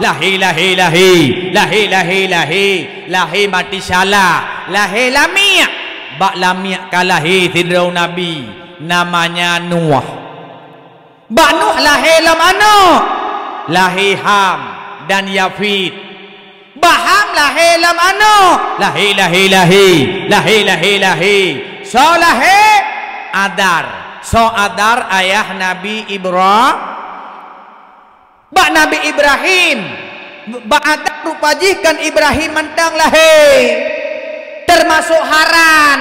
Lahé, lahé, lahé, lahé, lahé, lahé, lahé Matisyalah, lahé Lamiek. Bak Lamiek ka lahé sidroe nabi, namanya Nuh. Bak Nuh lahé lom aneuk, lahé Ham dan Yafit. Bak Ham lahé lom aneuk, lahé, lahé, lahé, lahé, lahé, lahé. Soe lahé? Adar. Soe Adar? Ayah Nabi Ibra-, bak Nabi Ibrahim. Bak Adar rupa jih kan Ibrahim mantong lahé. Termasuk Haran.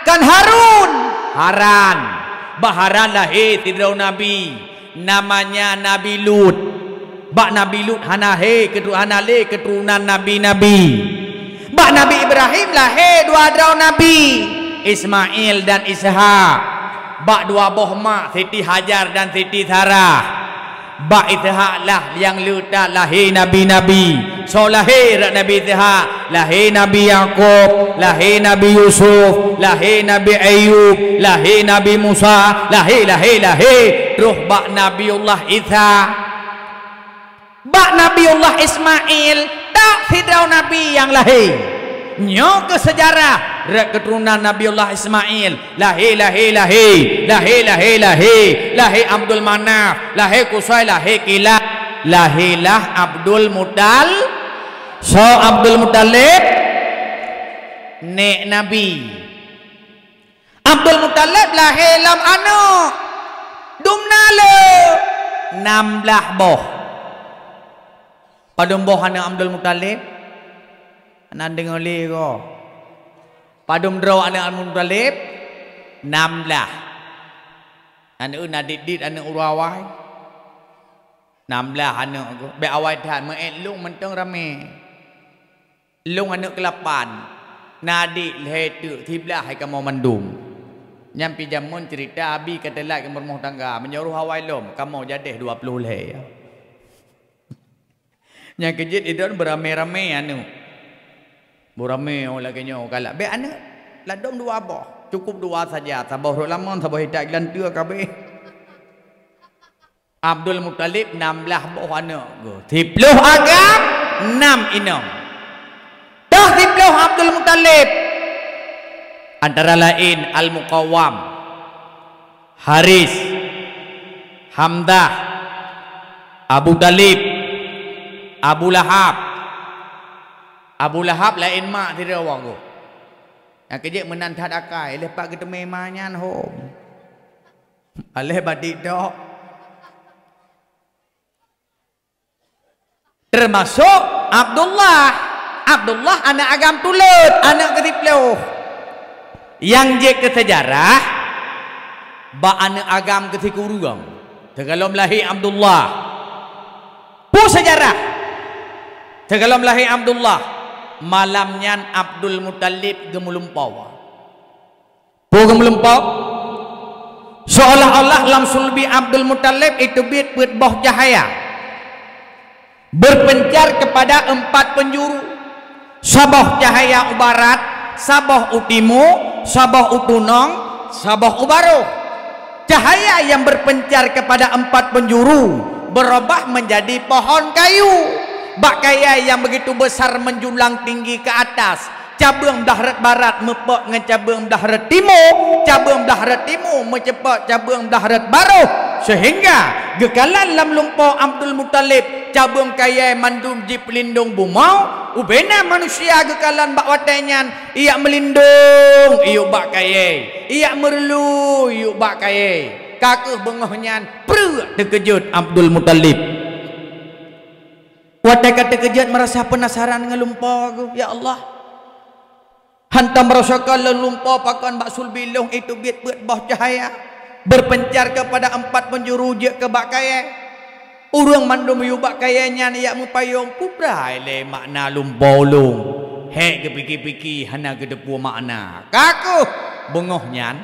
Kan Harun. Haran. Bak Haran lahé sidroe nabi. Namanya Nabi Lut. Bak Nabi Lut hana hé ketu-, hana lé keuturonan nabi-nabi. Bak Nabi Ibrahim lahé dua droe nabi, Ismail dan Ishak. Bak dua boh mak, Siti Hajar dan Siti Sarah. Bak Ishak lah nyang le that lahé nabi-nabi. Soe lahé rot Nabi Ishak? Lahé Nabi Yakub, lahé Nabi Yusuf, lahé Nabi Ayub, lahé Nabi Musa, lahé, lahé, lahé. Troh bak Nabiullah Isa. Bak Nabiullah Ismail, tak sidroe nabi nyang lahé. Nyoe keuh seujarah rot keuturonan Nabiullah Ismail. Lahé, lahé, lahé, lahé, lahé, lahé, lahé Abdul Manaf, lahé Kusai, lahé Kilab, lahélah Abdul Mutal-, soe Abdul Muthalib? Nèk Nabi. Abdul Muthalib lahé lom aneuk. Dum na le nam blaih boh. Padum boh aneuk Abdul Muthalib? Hana deungoe lé ko. Padum droe aneuk Abdul Muthalib? Nam blaih. Aneuk na dit-dit aneuk ureueng awai. Nam blaih aneuk ko. Bék awai that, meu'et lôn mantong ramé. Lôn aneuk keulapan, na adék lhée teuk, siblaih hai kamoe mandum. Nyan pih jameun ceurita abi ka teulat meurumoh tangga, meunyoe roh awai lom, kamoe jadéh dua ploh lhée. Nyang keujeuet idon beuramé-ramé aneuk. Beuramé oh lagée nyoe galak. Bék aneuk, ladom dua boh, cukup dua saja, saboh rot lamon, saboh itak geulanteue ka abéh. Abdul Muthalib nam blaih boh aneuk geuh. Siploh agam, nam inong. Toh siploh Abdul Muthalib, antara laén Al-Muqawwam, Haris, Hamzah, Abu Thalib, Abu Lahab. Abu Lahab laén mak sidroe geuh. Nyang keujeuet meunan that akai, lheueh pat geuteumé ma nyan hom. Aléh badik dok. Teumasok Abdullah. Abdullah aneuk agam tuleuet, aneuk keusiploh. Nyang jeuet keu seujarah, bak aneuk agam keusikureueng. Teugalom lahé Abdullah. Peue seujarah? Teugalom lahé Abdullah, malam nyan Abdul Muthalib geumeulimpau. Peue geumeulimpau? Seolah-olah lam sulbi Abdul Muthalib iteubiet peuet boh cahya, berpencar kepada empat penjuru. Saboh cahya u barat, saboh u timu, saboh u tunong, saboh u baroh. Cahya yang berpencar kepada empat penjuru berubah menjadi pohon kayu. Bak kayée nyang begitu besar menjulang tinggi ke atas. Cabeueng blah rot barat meupok ngon cabeueng blah rot timu, cabeueng blah rot timu meuceupok cabeueng blah rot baroh, seuhingga geukalon lam lumpo Abdul Muthalib, cabeueng kayée mandum jipeulindong bumoe. Ubena manusia geukalon bak watée nyan, ijak meulindong iyup bak kayée, ijak meurlu iyup bak kayée. Ka kheueh beungoh nyan, preuek teukeujot Abdul Muthalib. Watée ka teukeujot, meurasa peunasaran ngon lumpo geuh, "Ya Allah, hantom rasakan lôn lumpo pakon bak sulbi lôn iteubiet peuet boh cahya, berpencar kepada empat penjuru jeuet keu bak kayée. Ureuëng mandum yue bak kayée nyan ijak meupayong, peue bra lé makna lumpo lôn." Hék geupike-pike hana geuteupeue makna. Ka kheueh beungoh nyan,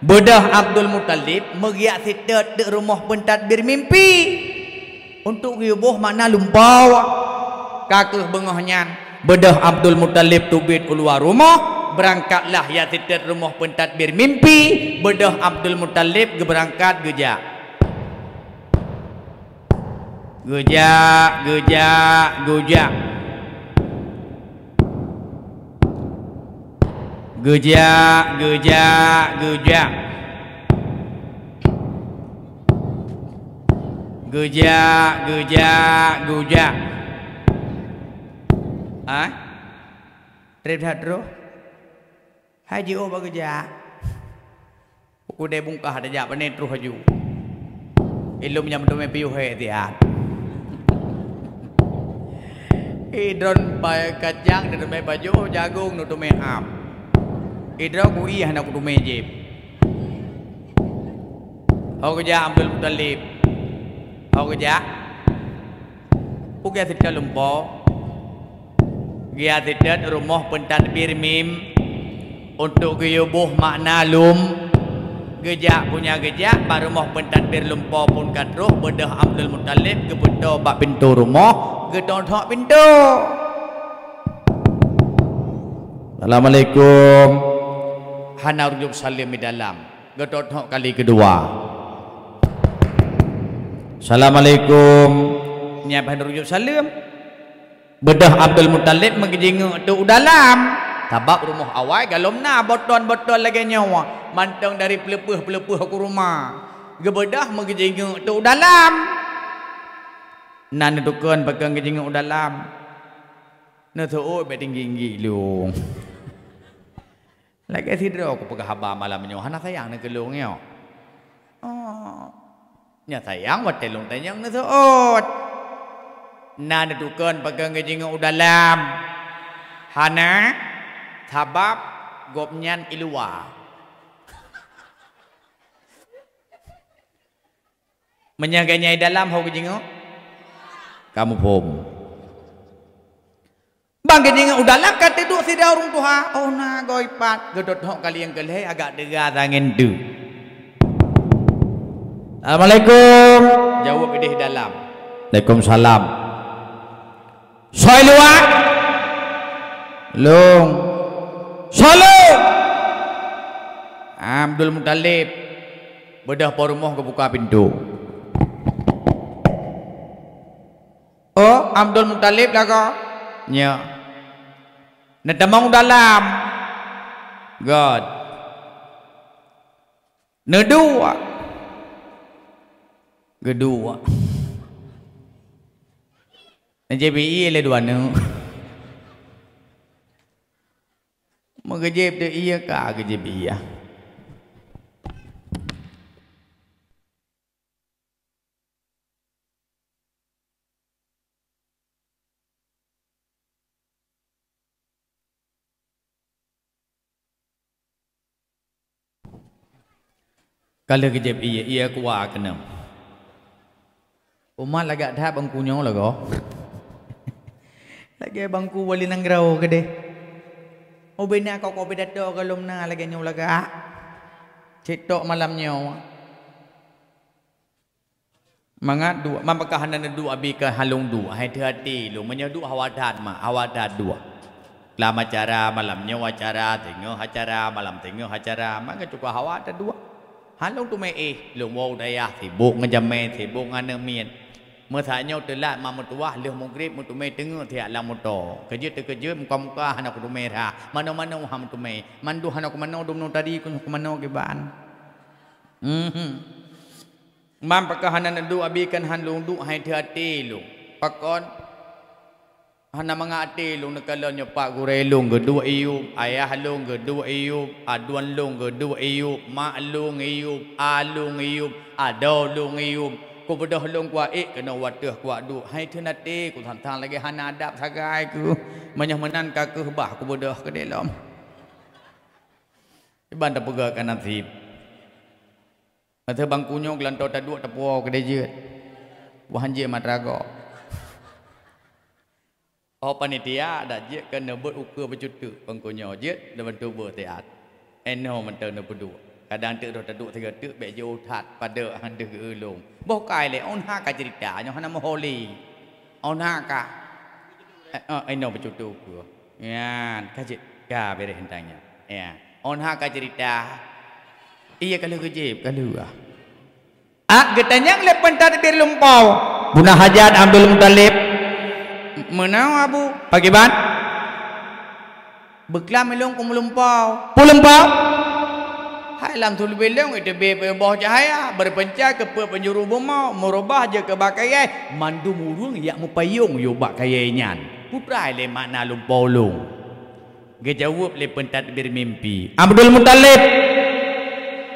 beudôh Abdul Muthalib meugiak sitot teuk rumoh peutadbir mimpi. Untuk geuyue boh makna lumpo. Ka kheueh beungoh nyan, beudôh Abdul Muthalib teubiet u luwa rumoh, beurangkatlah ijak sitot rumoh peutadbir mimpi. Beudôh Abdul Muthalib geubeurangkat geujak. Geujak, geujak, geujak. Geujak, geujak, geujak. Geujak, geujak, geujak. Ah? Trép that troh? Hai jiôh bak geujak. Kudée bungkah tajak pane troh laju. Ilom nyang meuteumé piôh he siat. Idon pai kacang neuteumé pajoh, jagong neuteumé am. Idroe kuieh hana kuteumé jieb. Ho geujak Abdul Muthalib. Ho geujak. Peue geujak sitot lumpo? Geujak sitot rumoh peutadbir mim untuk geuyue boh makna lom. Geujak punya geujak bak rumoh peutadbir lumpo pun ka troh, beudôh Abdul Muthalib geupeutoe bak pintoe rumoh, geutok-tok pintoe. Assalamualaikum. Hana rujuk saleuem di dalam. Geutok-tok kali keudua. Assalamualaikum. Nyan bah rujuk saleuem. Beudôh Abdul Muthalib meugeujingeuk teuk u dalam. Sabab rumoh awai galom na botol-botol lagée nyoe. Mantong dari peuleupeuh-peuleupeuh kuruma. Geubeudôh meugeujingeuk teuk u dalam. Na neutukon pakon geujingeuk u dalam. Neuseuôt bék tinggi-tinggi lôn. Lagée sidroe kupeugah haba malam nyoe, hana sayang na keu lôn nyoe. Oh. Nyan sayang watée lôn tanyong neuseuôt. Na neutukon pakon geujingoe u dalam. Hana, sabab gobnyan i luwa. Meunyoe gobnyan i dalam ho geujingoe? Kamoe phom. Ban geujingoe u dalam ka teuduek sidroe ureuëng tuha, oh na goe pat, geudot hok kalieng keu lhée agak teuga tangen teuk. "Assalamualaikum." Jaweueb ideh dalam. "Waalaikumsalam." "Soe luwa?" "Lôn." "Soe lôn?" "Abdul Muthalib." Beudôh po rumoh geubuka pintoe. "Oh, Abdul Muthalib lagoe?" "Nyoe." "Neutamong u dalam." Göt. Neuduek. Geuduek. Neujieb ie lé dua neuk. Meugeujeb teu ie ka geujeb ie. Ka lheueh geujeb ie, ie kuwa keunoe. Umat lagak that bangku nyoe lagoe. Lagée bangku wali nanggroe keudeh. Ubena kok kopi dato golom na lagée nyoe lagak. Cit tok malam nyoe. Mangat duek, man pakon hana neuduek abi ka han lôn duek, hai teuhati lôn, meunyoe duek hawa that mak, hawa that duek. Lam acara malam nyoe acara, teungoh acara, malam teungoh acara, maka cukup hawa that duek. Han lôn teumé éh, lôn woe dayah sibok ngon jamé, sibok ngon aneuk miet. Meusa nyoe teulat mak meutuwah lheueh mugreb meuteumé teungeut siat lam moto. Keujeuet teukeujeuet muka-muka hana kuteumé rhah, manoe-manoe hana meuteumé, mandum hana kumanoe dumnoe tadi, kumanoe kiban. Mhm. Man pakon hana neuduek abi kan han lôn duek hai teuhati lôn. Pakon hana mangat até lôn neukalon nyoe pat gurée lôn geuduek iyup, ayah lôn geuduek iyup, aduen lôn geuduek iyup, mak lôn iyup, a lôn iyup, adoe lôn iyup. Kubeudôh lôn kuwa ék keunoe wateueh kuwa duek hai theun até kusantang lagée hana adab sagai keuh. Meunyoe meunan ka keuh bah kubeudôh keudeh lom. Iban tapeugah ka naseb. Masa bangku nyoe geulantoe taduek tapuwoe keudeh jeuet. Buah hanjeuet mata gob. Oh panitia dak jeuet keu neubeuet ukeue beucuteuk bangku nyoe jeuet neubantu beuet siat. Enoe mantong neupeuduek. Kadang teuk roh taduek sigoe teuk bék jiôh that padub han deuh geuulông. Boh kai lé ôn ha ka ceurita nyoe hana meuholi. Ôn ha ka. Eh, eh, inoe beucuteuk ukeue. Nyan ka jeuet ka bereh hentang nyan. Ya. Ôn ha ka ceurita. Iya ka lheueh geujeb ka lheueh. Ah, geutanyong lé peutadbir lumpoe. Buna hajat Abdul Muthalib. Meunoe Abu, pakriban? Beuklam ilông keu meulumpoe. Peulumpoe? Hai lam sulubée lông iteubiet boh cahya, beureupeunca keu peuet peunjuru bumoe, meurubah jeuet keu bak kayée, mandum ureuëng jak meupayong yôh bak kayée nyan. Peutrai lé makna lumpoe lông. Geujaweueb lé peutadbir mimpi, "Abdul Muthalib,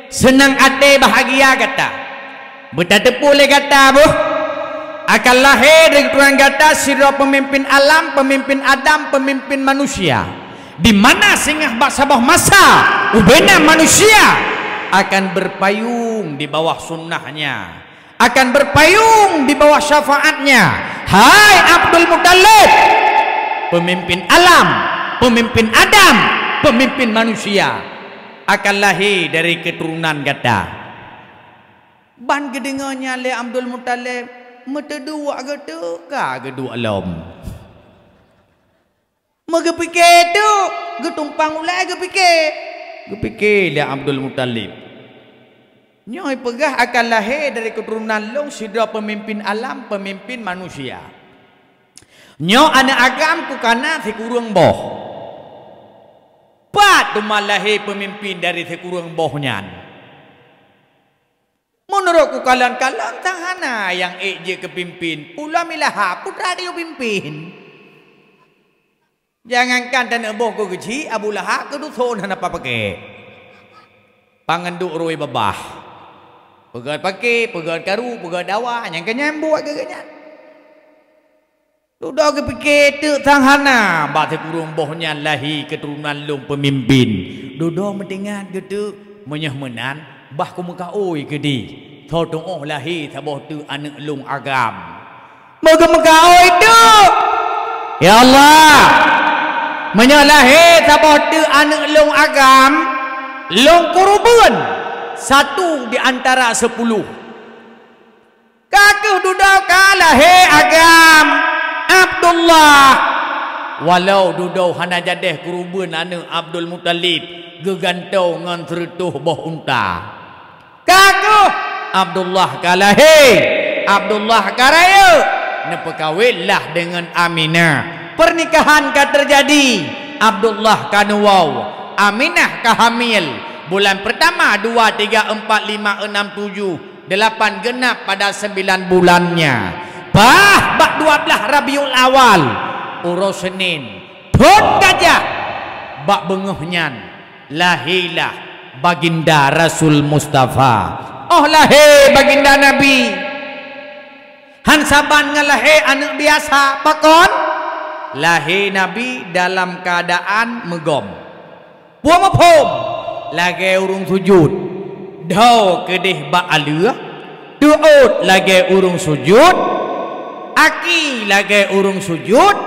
seunang até bahgia gata. Beutateupeue lé gata boh, akan lahé dari keuturonan gata sidroe peumimpin alam, peumimpin Adam, peumimpin manusia, di mana singoh bak saboh masa ubena manusia akan beupayong di bawah sunnahnya." Akan beupayong di bawah syafaatnya. Hai Abdul Muthalib, peumimpin alam, peumimpin Adam, peumimpin manusia akan lahé dari keuturonan gata. Ban geudeungoe nyan lé Abdul Muthalib, meuteuduek geuh teuk ka geuduek lom. Meugeupike teuk, geutumpang ulée geupike. Geupike lé Abdul Muthalib. Nyoe peugah akan lahé dari keuturonan lông sidroe peumimpin alam, peumimpin manusia. Nyoe aneuëk agam kukana sikureueng boh. Pat teuma lahé peumimpin dari sikureueng boh nyan? Meunurot kukalon-kalon, sang hana nyang ék jeuet keu pimpin. Ulôn milaha putra diyueb pimpin. Jangankan taneuk boh keu geuchik, Abu Lahab keu duson hana papaké. Pangeunduk rui babah. Peugöt paké, peugöt karu, peugöt dawa, nyang keu nyan buet geuh nyan. Dudoe geupike teuk sang hana, bak sikureueng boh nyan lahé keuturonan lôn peumimpén. Dudoe meutingat geuteuk, meunyoe meunan, bah kumeukaôi keudeh. Soe tu'oh lahé saboh teuk aneuk lôn agam. Meugeumeukawôi teuk. Ya Allah, meunyoe lahé saboh teuk aneuk lôn agam, lôn kureubeuen satu di antara sepuluh. Ka kheueh dudoe ka lahé agam Abdullah. Walau dudoe hana jadeh kureubeuen aneuk Abdul Muthalib geugantoe ngon seureutôh boh unta. Ka kheueh Abdullah ka lahé, Abdullah ka rayeuk, neupeukawenlah deungon Aminah. Pernikahan ka teujadi, Abdullah ka neuwoe, Aminah ka hamil. Bulan peurtama, dua, tiga, empat, lima, enam, tujuh, delapan, genap pada sembilan bulannya. Bah bak dua blaih Rabiul Awal, uroe Senin, phon gajah, bak beungoh nyan, lahé lah Baginda Rasul Mustafa. Óh lahé Baginda Nabi, han saban ngon lahé aneuk biasa, pakon? Lahé Nabi dalam keuadaan meugom. Peue muphom? Lagée ureuëng sujut. Dhoe keudeh bak aleueh, teuôt lagée ureuëng sujut, aki lagée ureuëng sujut,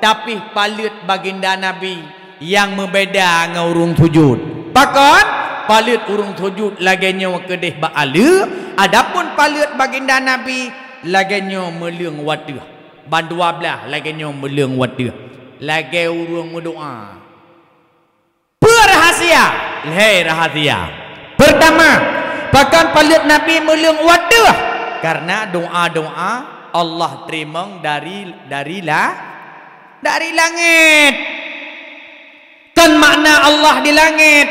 tapi paleuet Baginda Nabi nyang meubeda ngon ureuëng sujut. Pakon? Paleuet ureuëng sujut lagée nyoe keudeh bak aleueh, adapun paleuet Baginda Nabi lagée nyoe meuleueng u ateueh. Ban dua blaih lagée nyoe meuleueng u ateueh. Lagée ureuëng meudoá. Peue rahasia? Lhée rahasia. Peurtama, pakon paleuet Nabi meuleueng u ateueh? Karena doá-doá Allah teurimong dari, dari la-, dari langét. Kon makna Allah di langét,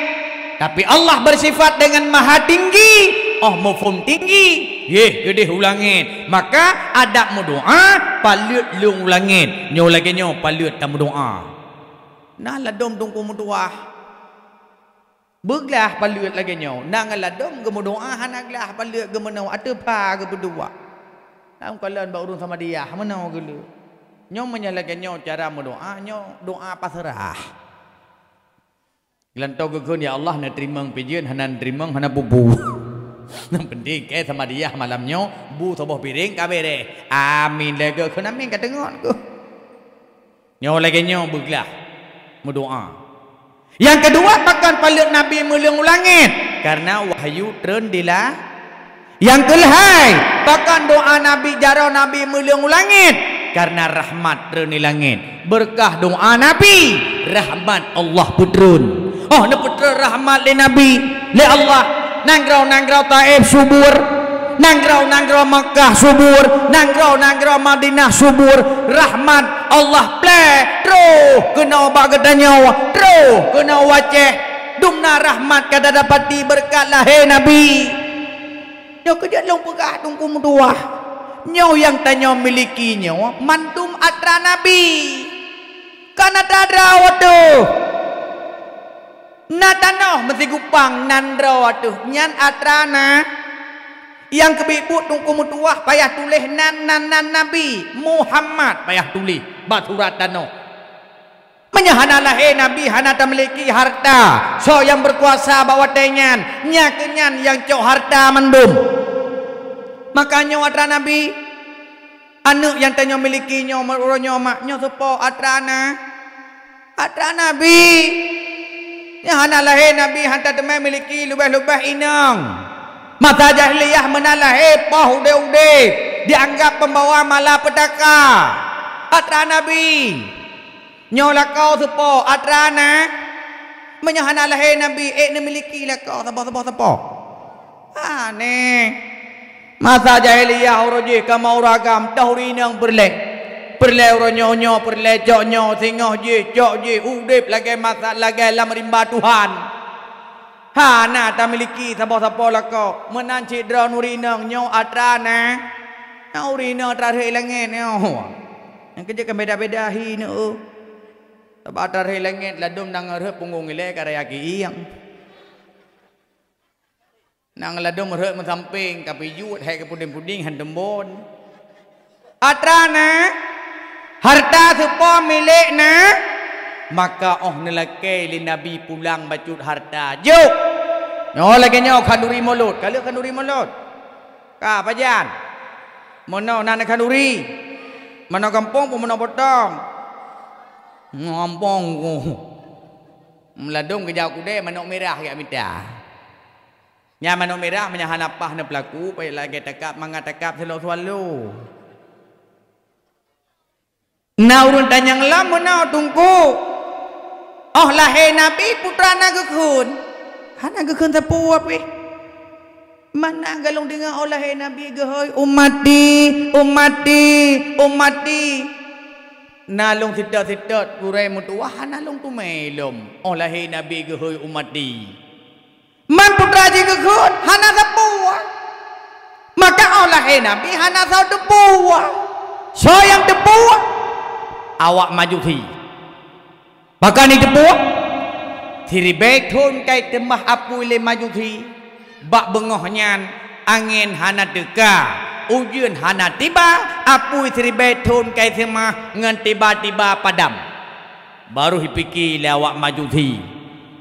tapi Allah bersifat dengan maha tinggi, óh muphom tinggi, yeh keudeh u langét. Maka adab meudoá paleuet leueng u langét. Nyoe lagée nyoe paleuet tameudoá. Na ladom teungku meutuwah. Beuglah paleuet lagée nyoe, na ngon ladom geumeudoá hana glah paleuet geumeunoe ateueh pha geupeuduek. Lam kalon bak ureuëng Samadiyah meunoe geuleuek. Nyoe meunyoe lagée nyoe cara meudoá, nyoe doá paseurah. Geulantoe geukheun, "Ya Allah, neuteurimong pijeuen, hana neuteurimong, hana peue-peue." Nyang penting keu Samadiyah malam nyoe bu saboh piréng ka bereh. Amin lé geukheun, amin ka teungon keuh. Nyoe lagée nyoe beuglah meudoá. Nyang keudua, pakon paleuet Nabi meuleueng u langét? Karena wahyu treun di la-, nyang keulhée, pakon doá Nabi, jaroe Nabi meuleueng u langét? Karena rahmat treun di langét. Beureukat doá Nabi, rahmat Allah peutreun. Óh neupeutreun rahmat lé Nabi, lé Allah, nanggroe-nanggroe Taif subur. Nanggroe-nanggroe Makkah subur, nanggroe-nanggroe Madinah subur, rahmat Allah pleh troh keunoe bak geutanyoe, troh keunoe u Aceh. Dumna rahmat ka tadapati beureukat lahé Nabi. Nyoe keujeuet lôn peugah teungku meutuwah. Nyoe nyang tanyoe miliki nyoe mandum atra Nabi. Kon atra droe teuh. Na tanoh meusigupang nan droe teuh, nyan atra na. Nyang keubiet buet teungku meutuwah payah tuléh nan, nan, nan Nabi Muhammad payah tuléh bak surat tanoh. Meunyoe hana lahé Nabi, hana tamiliki harta, soe nyang beukuasa bak watée nyan, nyan keuh nyan nyang cok harta mandum. Maka nyoe atra Nabi, aneuk nyang tanyoe miliki nyoe, uroe nyoe mak, nyoe soe po atra na? Atra Nabi. Nyang hana lahé Nabi han tateumé miliki leubeh-leubeh inong. Masa jahiliyah meunan lahé poh udeb-udeb, dianggap peumbawa malapetaka. Atra Nabi. Nyoe lakoe soe po atra na? Meunyoe hana lahé Nabi, ék neumiliki lakoe saboh-saboh soe po? Aneh. Masa jahiliyah uroe jih kamoe ureuëng agam toh ureuëng inong peureulée. Peureulée uroe nyoe, nyoe peureulée cok nyoe, singoh jih cok jih, udeb lagée masa lagée lam rimba Tuhan. Hana tamiliki saboh-saboh lakoe, meunan cit droe ureuëng inong nyoe atra na. Nyoe ureuëng inong atra rhot langét nyoe. Nyang keujeuet kan beda-beda hi nyoe. Sabab atra rhot langét ladom nyang rhot punggong ilée ka raya kieng. Nang ladôm rhot meusampéng, ka pijuet hai keu puding-puding han teumbon. Atra na, harta seupôt milék na, maka óh neulakée lé Nabi pulang bacut harta. Jok! Nyoe lagée nyoe khanduri mulod, ka lheueh khanduri mulod. Ka pajan? Meunoe na khanduri. Meunoe gampông pun meunoe potong. Gampông ku. Meuladôm geujak kudée manok mirah jak mita. Nyan manok mirah meunyo hana paih neupeulaku, payah lagée takab mangat takab seulok swallow. Na ureuëng tanyong lom meunoe teungku, óh lahé Nabi putra na geukheun, hana geukheun sapeue pih. Mana galong deungoe óh lahé Nabi geuhôi, "Ummati, ummati, ummati." Na lôn sitot-sitot gurée meutuwah hana lôn teumé lom óh lahé Nabi geuhôi, "Ummati." Man putra jih geukheun hana sapeue. Maka óh lahé Nabi hana soe teupeue. Soe nyang teupeue? Awak Majusi. Pakon jiteupeue? Siribée thon kai teumah apui lé Majusi. Bak beungoh nyan angén hana teuka, ujeuen hana tiba, apui siribée thon kai seumah ngon tiba-tiba padam. Barô jipike lé awak Majusi,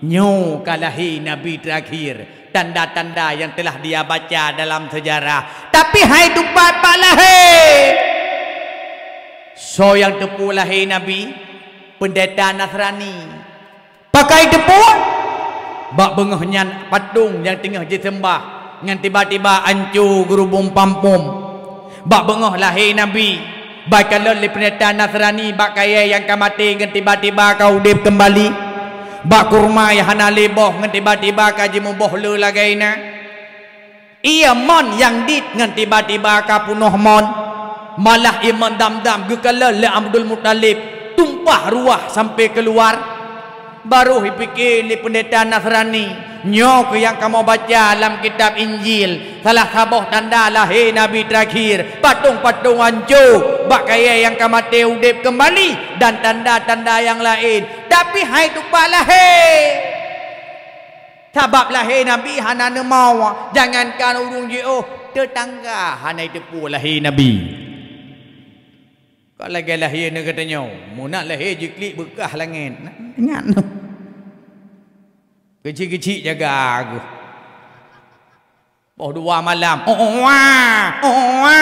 "Nyoe ka lahé Nabi teurakhir, tanda-tanda nyang teulah dia baca dalam seujarah, tapi hai teupat bak lahé." Soe nyang teupeue lahé Nabi? Peundeta Nasrani. Pakon jiteupeue? Bak beungoh nyan patong nyang teungoh jiseumbah ngon tiba-tiba anco geurubong pampom. Bak beungoh lahé Nabi, bak kalon lé peundeta Nasrani bak kayée nyang ka maté ngon tiba-tiba ka udeb keumbali. Bak kurma nyang hana lé boh ngon tiba-tiba ka jimuboh le lagée na. Ié mon nyang dit ngon tiba-tiba ka peunoh mon. Malah ié mon Dam-dam geukalon lé Abdul Muthalib tumpah ruah sampoe keuluar. Barô jipike lé peundeta Nasrani, nyoe keuh nyang kamoe baca lam kitab Injil, salah saboh tanda lahé Nabi teurakhir, patong-patong anco, bak kayée nyang ka maté udeb keumbali, dan tanda-tanda nyang laén. Tapi hai teupat lahé. Sabab lahé Nabi hana neumoe, jangankan ureuëng jiôh, teutangga hana jiteupeue lahé Nabi. Ka lagée lahé nyoe geutanyoe, meunan lahé jiklik beukah langét. Ingat. Keuchik-keuchik jaga geuh. Poh dua malam, owa, owa,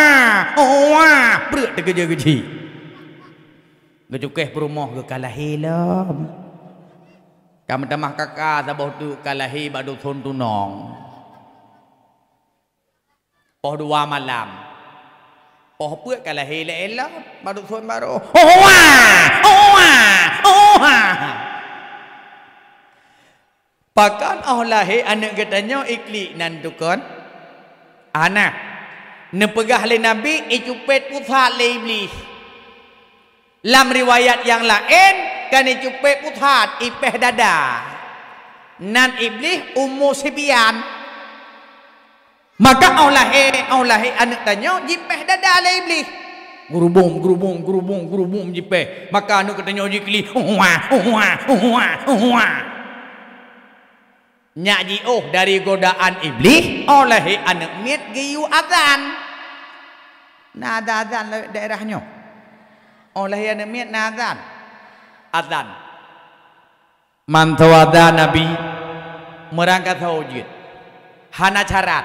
owa, breuek teukeujot keuchik. Geucukéh peurumoh geuh ka lahé lom. Ka meutamah kaka saboh teuk ka lahé bak duson tunong. Poh dua malam. Poh peuet ka lahé lé elok, bak duson barô. Owa! Owa! Owa! Pakon óh lahé aneuëk geutanyoe iklik nan tukon? Hana. Neupeugah lé Nabi icupet pusat lé Iblih. Lam riwayat nyang laén, kan icupet pusat, ipéh dada. Nan Iblih umu sibian. Maka óh lahé, óh lahé aneuëk tanyoe jipéh dada lé Iblih. Gurubum, gurubum, gurubum, gurubum jipéh. Maka aneuëk geutanyoe jiklik, "Uwa, uwa, uwa, uwa." Nyak jiôh dari godaan Iblih, óh lahé aneuëk miet geuyue azan. Na azan-azan lé daerah nyoe. Óh lahé aneuëk miet na azan. Azan. Mantong azan Nabi meurangkasoe jeuet. Hana carat.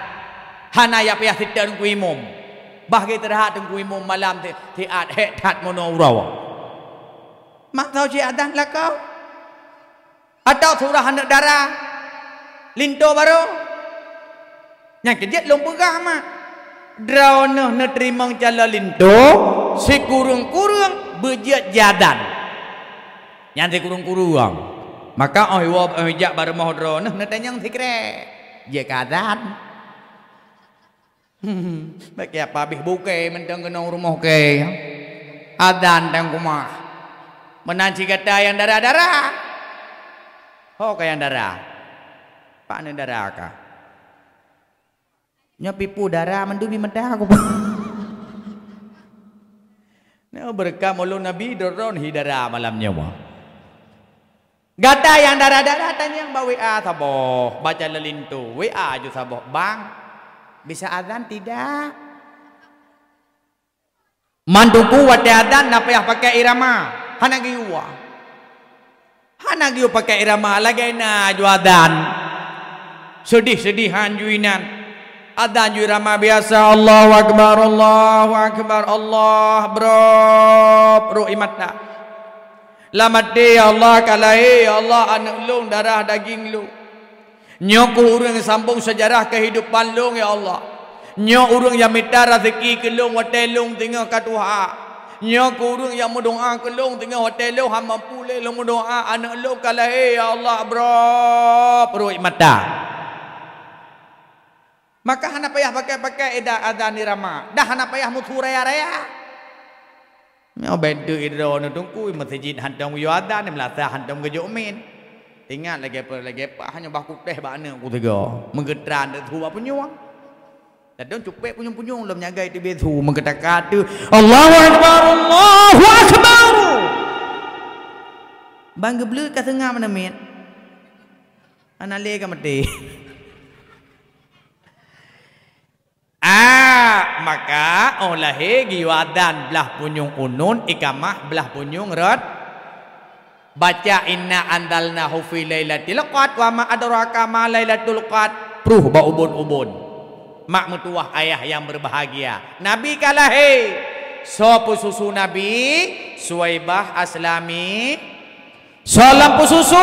Hana yap-yah siteun Teungku Imum. Bah geuteurhat Teungku Imum malam ti-, tiat hék that meunoe uroe. Mantong cit azan lakoe. Atau surah aneuëk dara linto barô. Nyang keujeuet lôn peugah mak, droeneuh neuteurimong calon linto, sikureueng-kureueng beujeuet jeuet azan. Nyan sikureueng-kureueng. Maka óh iwoe óh ijak bak rumoh droeneuh neutanyong sikrek, jeuet keu azan. Bak kiapa habéh bukée mantong keunong rumoh kée. Azan dan kumah. Meunan cit gata nyang dara-dara. Ho ka nyang dara? Pak aneuëk dara ka. Nyoe pipu dara mandum di mata aku. Nyoe beureukat mulod Nabi droe-droe hi dara malam nyoe. Gata nyang dara-dara tanyong bak W A saboh, baca leulinto, W A ju saboh, "Bang, bisa azan tidak?" Man Teungku watée azan na payah pakai irama, hana geuyue. Hana geuyue pakai irama, lagée na ju azan. Seudeh-seudeh han ju inan. Azan ju irama biasa, Allahu Akbar, Allahu Akbar, Allah, brok, brok ie mata. Lam até, "Ya Allah, ka lahé, ya Allah, aneuëk lôn, darah daging lôn. Nyoe kheueh ureuëng nyang sambong seujarah keuhidupan lôn, ya Allah. Nyoe ureuëng nyang mita raseuki keu lôn watée lôn teungoh ka tuha. Nyoe kheueh ureuëng nyang meudoá keu lôn teungoh watée lôn hana mampu lé lôn meudoá, aneuëk lôn ka lahé, ya Allah, brok, brok ie mata." Maka hana payah pakai-pakai ida azan irama, dah hana payah musu raya-raya. Nyoe bèk teuk idroe neuh Teungku, meuseujid hantom geuyue azan, meulasa hantom geujok min. Ingat lagée peue lagée paih nyoe bah kutéh bak aneuk ku sigoe, meugeutran teuk su bak punyueng. Ladôm cupet punyueng-punyueng lom nyagai teubiet su meugeutaka teuk, "Allahu Akbar, Allahu Akbar!" Ban geubleut ka seungab aneuk miet. Hana lé ka maté. Ah, maka óh lahé geuyue azan blah punyueng uneun, ikamah blah punyueng rot. Baca inna anzalnahu fi lailatul qadr wa ma adraka ma lailatul qadr. Pruh bak ubon-ubon. Mak meutuwah ayah nyang berbahagia. Nabi ka lahé. Soe peususu Nabi? Suwaibah Aslami. Soe lom peususu?